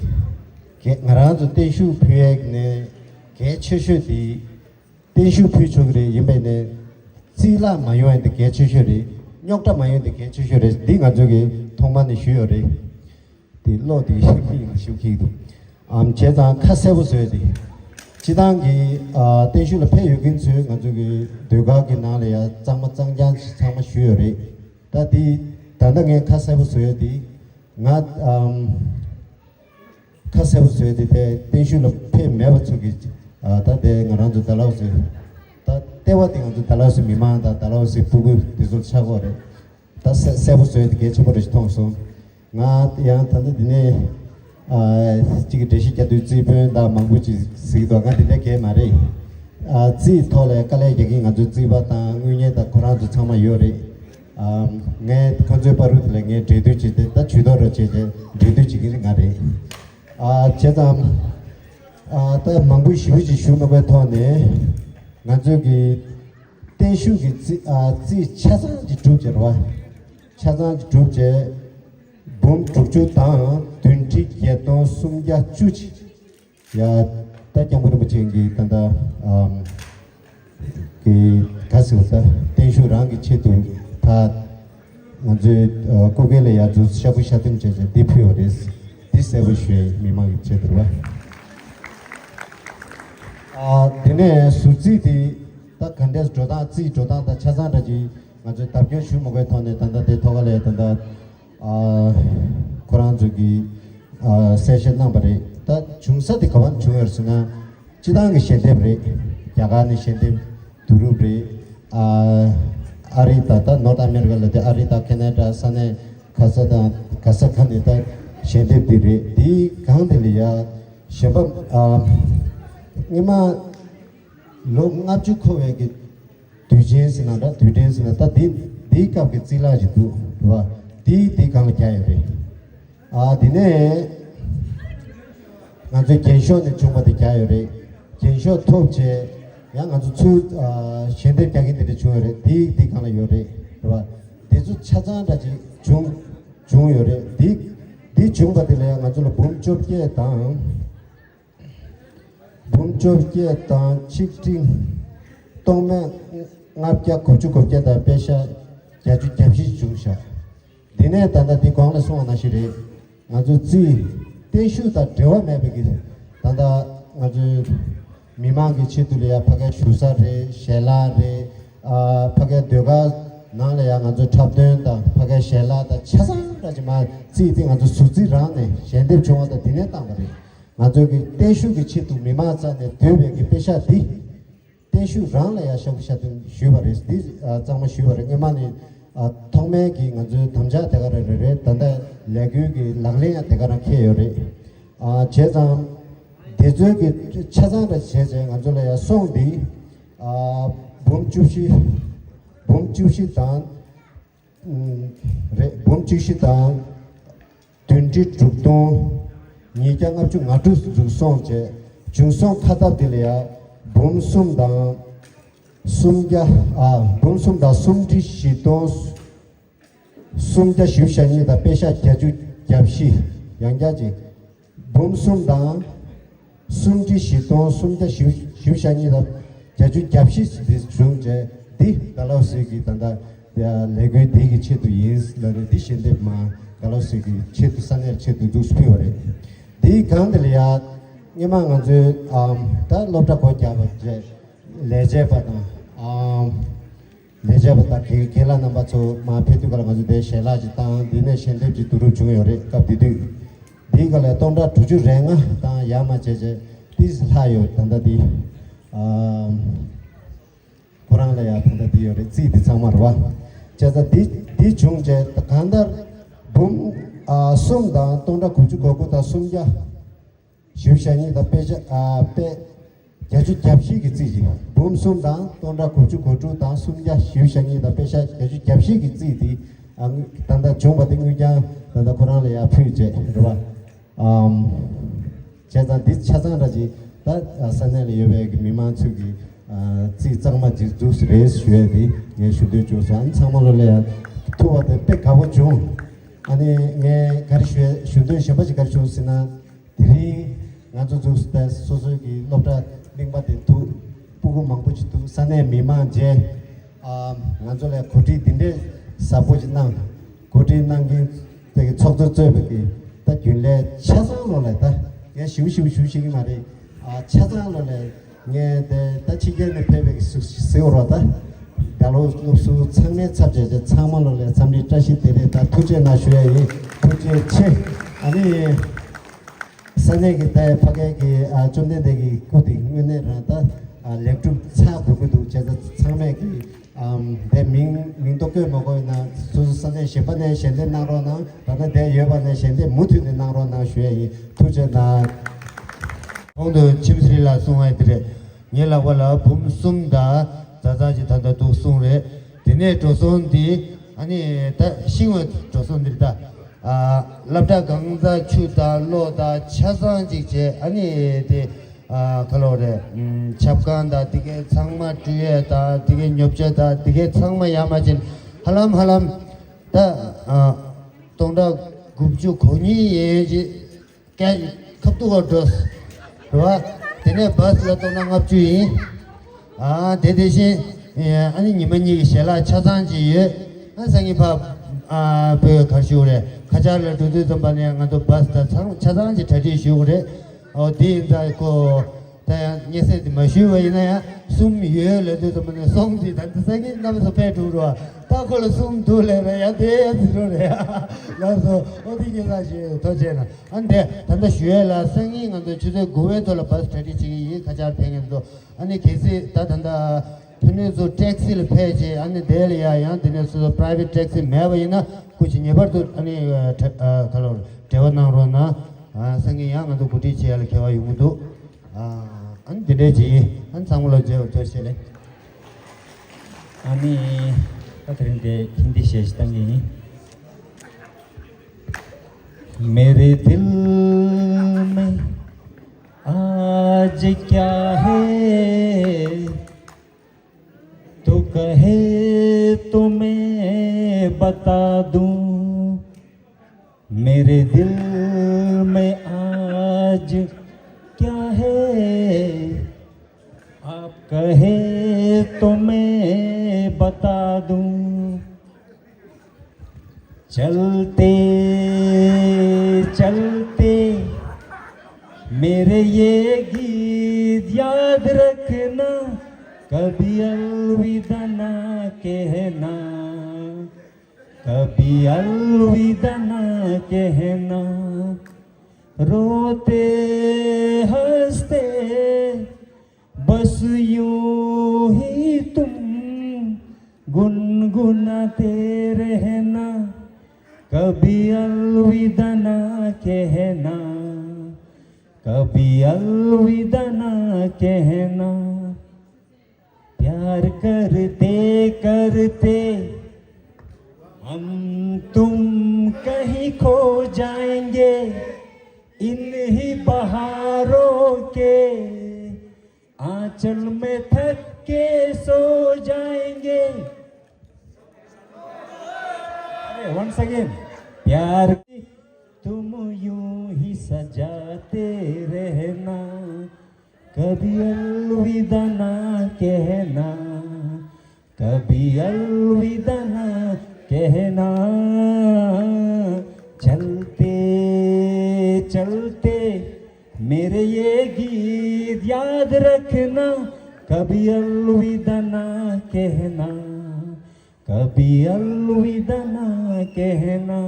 གལ་ང་རང་ཚོ་བརྟན་བཞུགས་ཕུལ་ཡས་ནས་གལ་ཆེ་ཤོས་འདི། བརྟན་བཞུགས་ཕུལ་ཆོག་གི་རེད། ཡིན་པས་ནས་རྩིས་ལྷག་མ་ཡོང་ཡ་འདི་གལ་ཆེ་ཤོས་རེད། རྙོག་དྲ་མ་ཡོང་འདི་གལ་ཆེ་ཤོས་རེད། འདི་ང་ཚོ་གིས་ཐོག་མ་ནས་ཞུས་ཡོད་རེད། དེ་བློ་དེ་ཤུགས་ཀྱིས་ཤུགས་ཀྱིས་འདུག་ཨམ། བྱས་ཙང་ཁ་གསལ་པོ་བཟོས་ཏེ། སྤྱི་བཏང་གི་ཨ། བརྟན་བཞུགས་ལ་ཕེབས་ཡོད་མཁན་ཚོས་ང་ཚོ་གི་ཟློས་གར་གྱི་ནང་ལ་ཡ་གཙང་མ་གཙང་རྐྱང་ཞིག་ཚང་མ་ཞུས་ཡོད་རེད། ད་དེ་ད་ལྟ་ངས་ཁ་གསལ་པོ་བཟོས་ཏེ། ང་ཨམ། ཁ་གསལ་པོ་བཟོས་ཏེ་དེ་བརྟན་བཞུགས་ལ་ཕེབས་མེད་པ་ཚོ་གི། ཨ། ད་དེ་ང་རང་ཚོ་ཌལ་ཧོ་སི། ད་ལྟེ་བ་དེ་ང་ཚོ་ཌལ་ཧོ་སི་མི་མང་དང་ཌལ་ཧོ་སི་སྤུ་གུ་དེ་ཚོ་ཆགས་ཀྱི་ཡོད་རེད། ད་གསལ་གསལ་པོ་བཟོས་ཏེ་གལ་ཆེན་པོ་རེ་ཞིག་མཐོང་སོང་། ང་ཡང་ད་ལྟ་འདི་ནས། ཨ། གཅིག་གི་འགྲེལ་བཤད་རྒྱག་དུས་རྩིས་དཔོན་དང་མང་པོ་ཅིག་གཟིགས་འདུག་ང་དེ་འདྲ་གལ་མ་རེད། ཨ། རྩིས་ཐོག་ལ་དཀའ་ལས་རྒྱག་མཁན་ང་ཚོའི་རྩིས་པ་དང་དངུལ་གཉེར་དང་ཁོ་རང་ཚོ་ཚང་མ་ཡོད་རེད། ཨ། ངས་ཁོ་ཚོའི་བར་དུ་ལ་ངས་འབྲེལ་མཐུད་བྱས་ཏེ་ད་ཇུས་གཏོགས་རོགས་བྱས་ཏེ་འབྲེལ་མཐུད་བྱེད་མཁན་ང་རེད། ཨ། བྱས་ཙང་། ཨ། ད་མང་པོ་ཞེ་པོ་ཅིག་ཞུ་མ་དགོས་ཐོག་ནས་ང་ཚོའི་གི་བརྟན་བཞུགས་ཀྱི་རྩིས། ཨ། རྩིས་ཆ་ཚང་ཅིག་གྲུབ་བྱས་རེད་བ། ཆ་ཚང་ཅིག་གྲུབ་བྱས། འབུམ་དྲུག་ཅུ་དང་བདུན་ཁྲི་བརྒྱད་སྟོང་སུམ་བརྒྱ་བཅུ་ཅིག་ཡ། ད་སྐྱབས་མགོན་རིན་པོ་ཆེ་གིས་ད་ལྟ་ཨམ། གི་ག་ཟེར་བ་ད་བརྟན་བཞུགས་རང་གི་ཆེད་དུ་ཕར་ང་ཚོའི་ཨ། སྐུ་སྒེར་ལ་ཡ་ཚུར་ཤ་ཁུ་ཤ་ལྡེམ་བྱས་བྱས་འདི་ཕུལ་བ་རེད། འདི་གསལ་པོ་ཞུ་ཡས་མི་མང་གི་ཆེད་དུ་རེད་བ། ཨ། དེ་ནས་ཟུར་རྩིས་དེ་ད་ག་འདྲས་འགྲོ་སྟངས། རྩིས་འགྲོ་སྟངས་དང་ཆ་ཚང་འདྲ་ཅིག་ང་ཚོས་བརྡབ་སྐྱོར་ཞུ་མ་དགོས་ཐོག་ནས་ད་ལྟ་དེ་ཐོག་ཁ་ལ་ད་ལྟ། ཨ། ཁོ་རང་ཚོ་གིས་ཨ། གསལ་བཤད་གནང་བ་རེད། ད་བྱུང་ས་དེ་ག་པར་བྱུང་ཡོད་ཟེར་ན། སྤྱི་བཏང་གི་ཞལ་འདེབས་རེད། རྒྱ་གར་ནས་ཞལ་འདེབས་བསྡུ་རུབ་རེད། ཨ་ཨ་རི་དང་ད་ནོར་ཨ་མེ་རི་ཀ་ལ་དེ་ཨ་རི་དང་ཁེ་ན་ཌ། ས་གནས་ག་ས་དང་ག་ས་ག་ནས་ད་ཞལ་འདེབས་འདི་རེད། དེའི་སྒང་དེ་ལ་ཡ་གཞན་པ་ཨ་སྔོན་མ་ལོ་ལྔ་བཅུ་འཁོར་བའི་གི་དུས་ཆེན་ཟེར་ན་འདྲ། དུས་དྲན་ཟེར་ན་ད་འདི་འདིའི་སྐབས་ཀྱི་རྩིས་ལག་ཅིག་འདུག་རེད་བ། འདི་འདི་སྒང་ལ་རྒྱག་ཡོད་རེད། ཨ་དེ་ནས་ང་ཚོའི་རྒྱན་ཤོག་ནས་བྱུང་བ་དེ་རྒྱག་ཡོད་རེད། རྒྱན་ཤོག་ཐོབ་བྱས་ཡང་ང་ཚོ་ཚུར་ཨ་ཞལ་འདེབས་རྒྱག་གིན་དེ་འདྲ་བྱུང་ཡོད་རེད། འདི་འདི་སྒང་ལ་ཡོད་རེད། རེད་བ། འདི་ཚོ་ཆ་ཚང་འདྲ་ཅིག་བྱུང་བྱུང་ཡོད་རེད། འདི་འདི་བྱུང་བ་དེ་ལ་ཡང་ང་ཚོ་ལ་འབུམ་བཅོ་བརྒྱད་དང་། འབུམ་བཅོ་བརྒྱད་དང་ཆིག་ཁྲི་སྟོང་མེད་ལྔ་བརྒྱ་དགུ་བཅུ་གོ་བརྒྱད་དང་པེ་ཤ་བརྒྱད་ཅུ་གྱ་བཞི་བྱུང་བཞག་འདི་ནས་ད་ལྟ་འདི་གོང་ལ་གསུངས་པ་ནང་བཞིན་རེད། ང་ཚོའི་རྩིས་བརྟན་བཞུགས་དང་འབྲེལ་བ་མེད་པའི་གི་ད་ལྟ་ང་ཚོའི་མི་མང་གི་ཆེད་དུ་ལ་ཡ་ཕ་གའི་བཞུགས་ས་རེད། ཞལ་ལག་རེད། ཨ་ཕ་གའི་ཟློས་གར་ནང་ལ་ཡ་ང་ཚོའི་འཁྲབ་སྟོན་དང་ཕ་གའི་ཞལ་ལག་དང་ཆ་ཚང་ར་ཅིག་མ་རྩིས་དེ་ང་ཚོ་ཟུར་རྩིས་རང་ནས་ཞལ་འདེབས་བྱུང་བ་དང་དེ་ནས་བཏང་བ་རེད། ང་ཚོའི་གི་བརྟན་བཞུགས་ཀྱི་ཆེད་དུ་མི་མང་རྩ་ནས་བསྡུས་པའི་གི་པེ་ཤག་འདི་བརྟན་བཞུགས་རང་ལ་ཡང་ཤ་བོ་ཤ་དོན་ཞུས་པ་རེད། འདི་ཨ་གཙང་མ་ཞུས་པ་རེད། སྔོན་མ་ནས་ཨ་ཐོག་མའི་གི་ང་ཚོའི་དམ་བཅའ་དེ་ག་རང་རེད། རེད། ད་ལྟ་ལས་འགུལ་གི་ལག་ལེན་ཡང་དེ་ག་རང་འཁེལ་ཡོད་རེད། ཨ་བྱས་ཙང་འདི་ཚོའི་གི་ཆ་ཚང་ར་བྱས་བྱས་ང་ཚོ་ལ་ཡང་སོང་འདི་ཨ་འབུམ་བཅུ་བཞི་འབུམ་བཅུ་བཞི་དང་། རེད། འབུམ་བཅུ་བཞི་དང་བདུན་ཁྲི་དྲུག་སྟོང་ཉིས་བརྒྱ་ལྔ་བཅུ་ང་དྲུག་འཛུགས་སོང་བྱས། བྱུང་སོང་ཁ་སྟབས་འདི་ལ་ཡ་འབུམ་གསུམ་དང་སུམ་བརྒྱ་ཨ་འབུམ་གསུམ་དང་སུམ་ཁྲི་བཞི་སྟོང་སུམ་བརྒྱ་བཞི་བཅུ་ཞེ་གཉིས་དང་པེ་ཤ་བརྒྱད་ཅུ་གྱ་བཞི། ཡང་བསྐྱར་གྱིས་འབུམ་གསུམ་དང་། སུམ་ཁྲི་བཞི་སྟོང་སུམ་བརྒྱ་བཞི་བཅུ་ཞེ་གཉིས་དང་བརྒྱད་ཅུ་གྱ་བཞི་འདི་བྱུང་བྱས། འདི་ཌལ་ཧོ་སི་གི་ད་ལྟ་ལས་འགུལ་འདི་གི་ཆེད་དུ་ཡིན་ལབ་ནས་འདི་ཞལ་འདེབས་མ་ཌལ་ཧོ་སི་གི་ཆེད་དུ་ས་གནས་ཆེད་དུ་འདུག་སེ་ཕུལ་བ་རེད། འདིའི་སྒང་འདི་ལ་ཡ་སྔོན་མ་ང་ཚོའི་ཨམ་ད་སློབ་གྲྭ་སྒོ་རྒྱག་པ་བྱས་ལས་བྱེད་པ་དང་ཨམ་ལས་བྱེད་པ་དང་དགེ་རྒན་ལགས་རྣམ་པ་ཚོ་མར་ཕེབས་དུས་སྐབས་ལ་ང་ཚོ་དེ་ཞལ་ལག་ཅིག་བཏང་། འདི་ནས་ཞལ་འདེབས་ཅིག་བསྡུ་རུབ་བྱུང་ཡོད་རེད། སྐབས་དེ་དུས་འདིའི་སྐབས་ལ་སྟོང་ཕྲག་དྲུག་ཅུ་རེ་ལྔ་དང་ཡར་མར་བྱས་བྱས་ཏིས་ལྷག་ཡོད། ད་ལྟ་འདི་ཨ་ཁོ་རང་ལ་ཡང་ད་ལྟ་འདི་ཡོད་རེད། རྩིས་འདི་ཚང་མ་རེད་བ། བྱས་ཙང་འདི་འདི་བྱུང་བྱས་གང་ལྟར་འབུམ་ཨ་གསུམ་དང་སྟོང་ཕྲག་དགུ་བཅུ་གོ་དགུ་དང་སུམ་བརྒྱ་བཞི་བཅུ་ཞེ་གཉིས་དང་པེ་ཤ་ཨ་པེ་བརྒྱད་ཅུ་གྱ་བཞི་གི་རྩིས་ཀྱིས་འབུམ་གསུམ་དང་སྟོང་ཕྲག་དགུ་བཅུ་གོ་དྲུག་དང་སུམ་བརྒྱ་བཞི་བཅུ་ཞེ་གཉིས་དང་པེ་ཤ་བརྒྱད་ཅུ་གྱ་བཞི་གི་རྩིས་དེ་ཨ་ད་ལྟ་བྱུང་བ་དེ་དངུལ་རྐྱང་ད་ལྟ་ཁོ་རང་ལ་ཡར་ཕུལ་བྱས་རེད་བ། ཨམ་བྱས་ཙང་འདི་ཆ་ཚང་འདྲ་ཅིག་ད་ཨ་ས་གནས་ལ་ཡོད་པའི་གི་མི་མང་ཚོས་ཀྱི་ཨ་རྩིས་གཙང་མ་ཅིག་འཛུགས་སུ་རེད་ཞུ་ཡས་དེ་ངས་ཞུ་འདོད་བྱུང་སོང་། ཨ་ནི་ཚང་མ་ལོ་ལ་ཡར་ཐུག་པ་དེ་དཔེ་དགའ་པོ་བྱུང་། ཨ་ནི་ངས་ག་རེ་ཞུ་ཞུ་འདོད་གཞན་པ་ཅིག་ག་རེ་བྱུང་ཟེར་ན། དེ་རིང་ང་ཚོ་འཛུགས་སུ་བསྡད་སོ་སོའི་གི་སློབ་གྲྭ་གླིང་པ་དེ་འདུག་སྤུ་གུ་མང་པོ་ཅིག་འདུག་ས་གནས་མི་མང་བཅས་ཨ་ང་ཚོ་ལ་གོ་སྒྲིག་འདི་འདྲའི་ཟབ་པོ་ཅིག་གནང་། གོ་སྒྲིག་གནང་མཁན་དེ་གི་ཚོགས་གཙོ་གཙོས་པའི་གི་ད་རྒྱུན་ལས་ཆ་ཚང་ལོ་ལ་ད་ངས་ཞིབ་ཞིབ་ཞུ་ཤེས་ཀྱི་མ་རེད། ཨ་ཆ་ཚང་ལོ་ལ་ངས་དེ་ད་ཕྱི་རྒྱལ་ནས་ཕེབས་པའི་གི་སུ་ཟེར་བ་རོགས་ད་ད་ལོ་སློབ་ཟུར་ཚང་མའི་ཚབ་བྱས་བྱས་ཚང་མ་ལོ་ལ་འཚམས་འདྲི་བཀྲ་ཤིས་བདེ་ལེགས་ད་ཐུགས་རྗེ་གནང་ཞུ་ཡ་ཡིན། ཐུགས་རྗེ་ཆེ། ཨ་ནི། ས་གནས་ཀྱི་ད་ཕ་གའི་གི་ཨ་བཅོམ་ལྡན་འདས་ཀྱི་སྐུ་དེ་དངོས་གནས་རང་ད་ཨ་ལེགས་གྲུབ་ཆགས་དགོས་ཀྱི་འདུག་བྱས་ཙང་ཚང་མས་ཀྱི་ཨམ་དེ་མིང་མིང་ཐོ་བཀོད་མ་དགོས་ན་སོ་སོ་ས་གནས་གཞན་པ་ནས་ཞལ་འདེབས་གནང་རོགས་གནང་། ད་ལྟ་དེ་ཡོད་པ་ནས་ཞལ་འདེབས་མུ་མཐུད་ནས་གནང་རོགས་གནང་ཞུ་ཡ་ཡིན། ཐུགས་རྗེ་གནང་། གོང་དུ་མཆིམས་ཟེར་ལགས་གསུང་བ་དེ་རེད། ངའི་ལག་པ་ལ་འབུམ་གསུམ་དང་ཛ་ཛ་ཅིག་ད་ལྟ་འདུག་གསུངས་རེད། དེ་ནས་འགྲོ་སོང་འདི་ཨ་ནི་ད་ཤིང་བའི་འགྲོ་སོང་འདི་རེད་ད། ཨ་སློབ་གྲྭ་གང་ཚང་ཆུ་དང་གློག་དང་ཆ་ཚང་ཅིག་བྱས། ཨ་ནི་དེ་ཨ་ག་ལོ་རེད། ཨམ་ཆབ་ཁང་དང་དེ་གའི་ཚང་མ་འགྲུལ་ཡས་དང་དེ་གའི་ཉོ་ཆ་དང་དེ་གའི་ཚང་མ་ཡར་མར་བྱས་ཧ་ལམ་ཧ་ལམ་ད་ཨ་སྟོང་ཕྲག་དགུ་བཅུ་གོ་གཉིས་ཡན་ཅིག་སྐད་ཁ་ཐུག་ག་འགྲོ། རེད་བ། དེ་ནས་བཱས་ལ་གཏོང་ན་ལྔ་བཅུ་ཡིན། ཨ་དེ་དེ་བཞིན་ཨ་ནི་ཉི་མ་གཉིས་ཀྱི་ཞལ་ལག་ཆ་ཚང་ཅིག་ཡོད། ཨ་སང་ཉིན་ཕ་ཨ་བོད་གར་ཞུ་རེད། ཁ་ཆར་ལ་འགྲོ་དུས་ཙམ་པ་ནས་ང་ཚོ་བཱས་ད་ཚང་ཆ་ཚང་ཅིག་གྲ་སྒྲིག་ཞུ་དགོས་རེད། ཨོ་དེ་ཡིན་ཙང་ཁོ། ད་ཡང་སྙན་སེང་དེ་མ་ཞུས་པ་ཡིན་ན་ཡང་གསུམ་ཡོད་ལབ་དུས་ཙམ་པ་ནས་སོང་དེ་ད་ལྟ་སང་ཉིན་གནམ་ས་ཕེབས་འགྲོ་རོགས། ད་ཁོ་ལ་གསུམ་འདུག་ལབ་ན་ཡང་དེ་ཡང་ཟེར་རོགས་རེད་ཡ། ལགས་སོ། ཨོ་དེ་སྙན་སེང་ཞུ་ཐུགས་རྗེ་ཆེ་གནང་། ཨ་ནི་དེ་ད་ལྟ་ཞུ་ཡས་ལ་སང་ཉིན་ང་ཚོ་ཆུ་ཚོད་དགུ་པའི་ཐོག་ལ་བྷ་སི་གྲ་སྒྲིག་བྱེད་ཀྱི་ཡིན། ཁ་ཆར་ཕེབས་མཁན་ཚོ། ཨ་ནི་གལ་སྲིད་ད་ད་ལྟ་ཕུ་ནུ་ཚོ་ཊེག་སི་ལ་ཕེབས་བྱས། ཨ་ནི་དེ་ལ་ཡ་ཡང་དེ་ནས་སོ་སོ་པ་རའི་ཝེ་ཊི་ཊེག་སི་མེད་པ་ཡིན་ན་སྐུ་མཁྱེན་ངེས་པར་དུ་ཨ་ནི་ཁ་ལོ་འབྲེལ་བ་གནང་རོགས་གནང་། ཨ་སང་ཉིན་ཡང་ང་ཚོ་གོ་སྒྲིག་བྱེད་ཡ་ལ་འཁེལ་བ་ཡོང་གི་འདུག། ཨ་ཨ་ནི་དེ་འདྲས་ཅིག་ཡིན། ཨ་ནི་ཚང་མ་ལ་མཇལ་བ་ཐུགས་རྗེ་ཆེ་ལེ། ཨ་ནི་ད་དེ་རིང་དེ་ཧིན་དི་གཞས་ཤིག་བཏང་གི་ཡིན། मेरे दिल में आज क्या है, तू कहे तो मैं बता दूं। मेरे दिल में आज क्या है, आप कहे तो मैं बता दूं। चलते चलते मेरे ये गीत याद रखना, कभी अलविदा ना कहना, कभी अलविदा ना कहना। रोते हंसते बस यूं ही तुम गुनगुनाते रहना, कभी अलविदा ना कहना, कभी अलविदा ना कहना। प्यार करते करते हम तुम कहीं खो जाएंगे, इन्हीं बहारों के आंचल में थक के सो जाएंगे। अरे, once again, प्यार तुम यूं ही सजाते रहना, कभी अलविदा ना कहना, कभी अलविदा ना कहना। चलते चलते मेरे ये गीत याद रखना, कभी अलविदा ना कहना, कभी अलविदा ना कहना।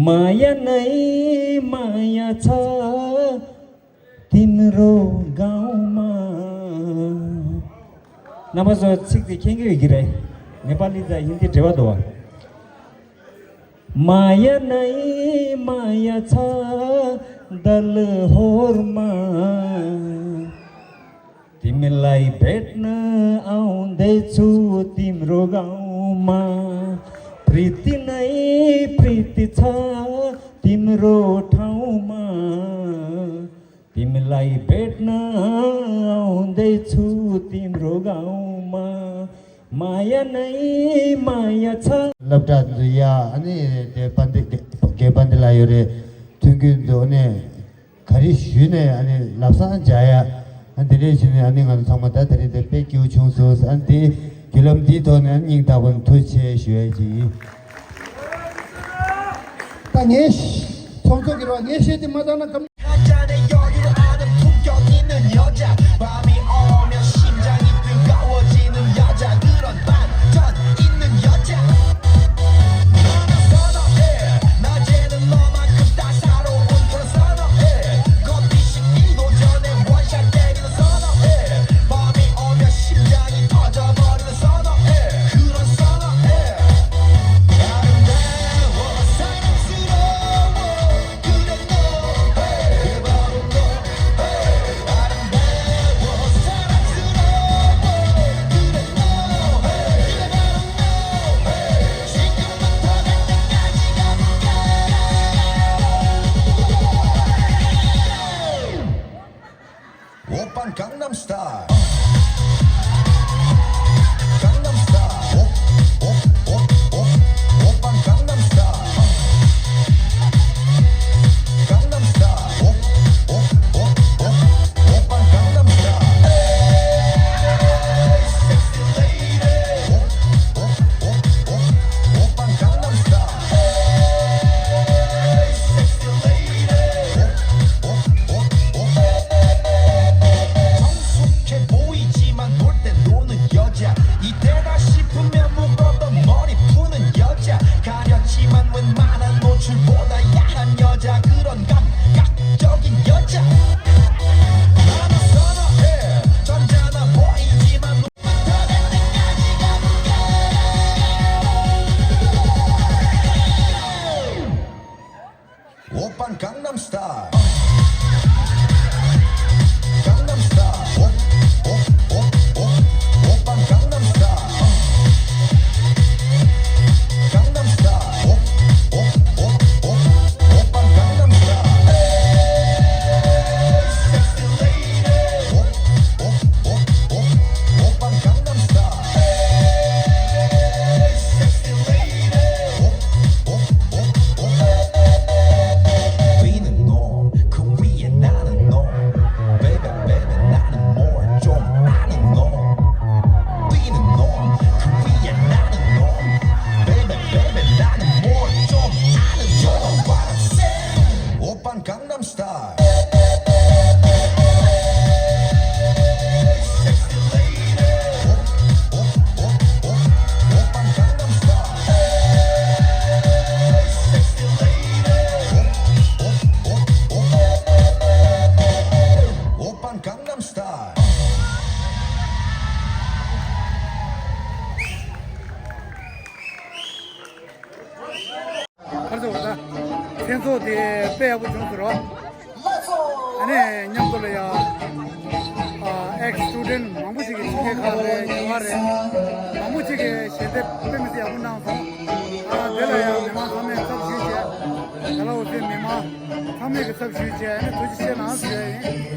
माया नै माया छ तिम्रो गाउँमा। नमस्ते, सिक्दै खेङ्गे गिरे नेपाली जा हिन्दी ढेवा दोवा। माया नै माया छ दलहोरमा। तिमीलाई भेट्न आउँदैछु तिम्रो गाउँमा। प्रीति नै प्रीति छ तिम्रो ठाउँमा। तिमीलाई भेट्न आउँदैछु तिम्रो गाउँमा। माया नै माया छ। སློབ་གྲྭ་འདི་ཡ་ཨ་ནི་དེ་པན་དེ་དགེ་པན་དེ་ལ་ཡོད་རེད། མཐུན་རྐྱེན་འདི་ཨ་ནི་ག་རེ་ཞུས་ནས་ཨ་ནི་ལབ་སང་མཇལ་ཡ། ཨ་འདི་འདྲས་ཞུས་ནས་ཨ་ནི་ང་ཚོ་ཚང་མ་ད་དེ་རིང་འདི་དཔེ་སྐྱིད་པོ་བྱུང་སོང་། ཨ་འདི་བརྒྱུད་ལམ་འདིའི་ཐོག་ནས་ཨ་ནི་སྙིང་ཐག་པ་ནས་ཐུགས་རྗེ་ཆེ་ཞུ་ཡ་ཅིག་ཡིན། ད་ངས་ཚོགས་གཙོ་གི་རོགས་ངས་བཤད་དེ་མ་བཏང་ན་གམ། 오빤 강남스타일. 강남스타일. 오, 오, 오, 오, 오빤 강남스타일. 강남스타일. 오, 오, 오, 오, 오빤 강남스타일. Sexy lady. 오, 오, 오, 오, 오빤 강남스타일. Sexy lady. 오, 오, 오, Gangnam Style. ཁར་ཚོགས་ད་མཚན་ཚོགས་དེ་དཔེ་ཡག་པོ་བྱུང་ཟེར་རོ། ཨ་ནི་མཉམ་དུ་ལ་ཡ་ཨེག་སི་སི་ཊུ་ཌེན་ཊི་མང་པོ་ཞིག་གིས་ཕྱི་རྒྱལ་ཁག་ནས་ཉེ་བ་རེད། མང་པོ་ཞིག་གིས་ཞལ་འདེབས་དཔེ་མི་སྲིད་ཡག་པོ་གནང་སོང་། ཨ་དེ་ལ་ཡང་མི་མང་ཚང་མས་ཚབ་ཞུས་བྱས། ཌལ་ཧོ་སི་མི་མང་ཚང་མས་ཀྱི་ཚབ་ཞུས་བྱས་ཨ་ནི་ཐུགས་རྗེ་ཆེ་གནང་ཞུ་ཡ་ཡིན།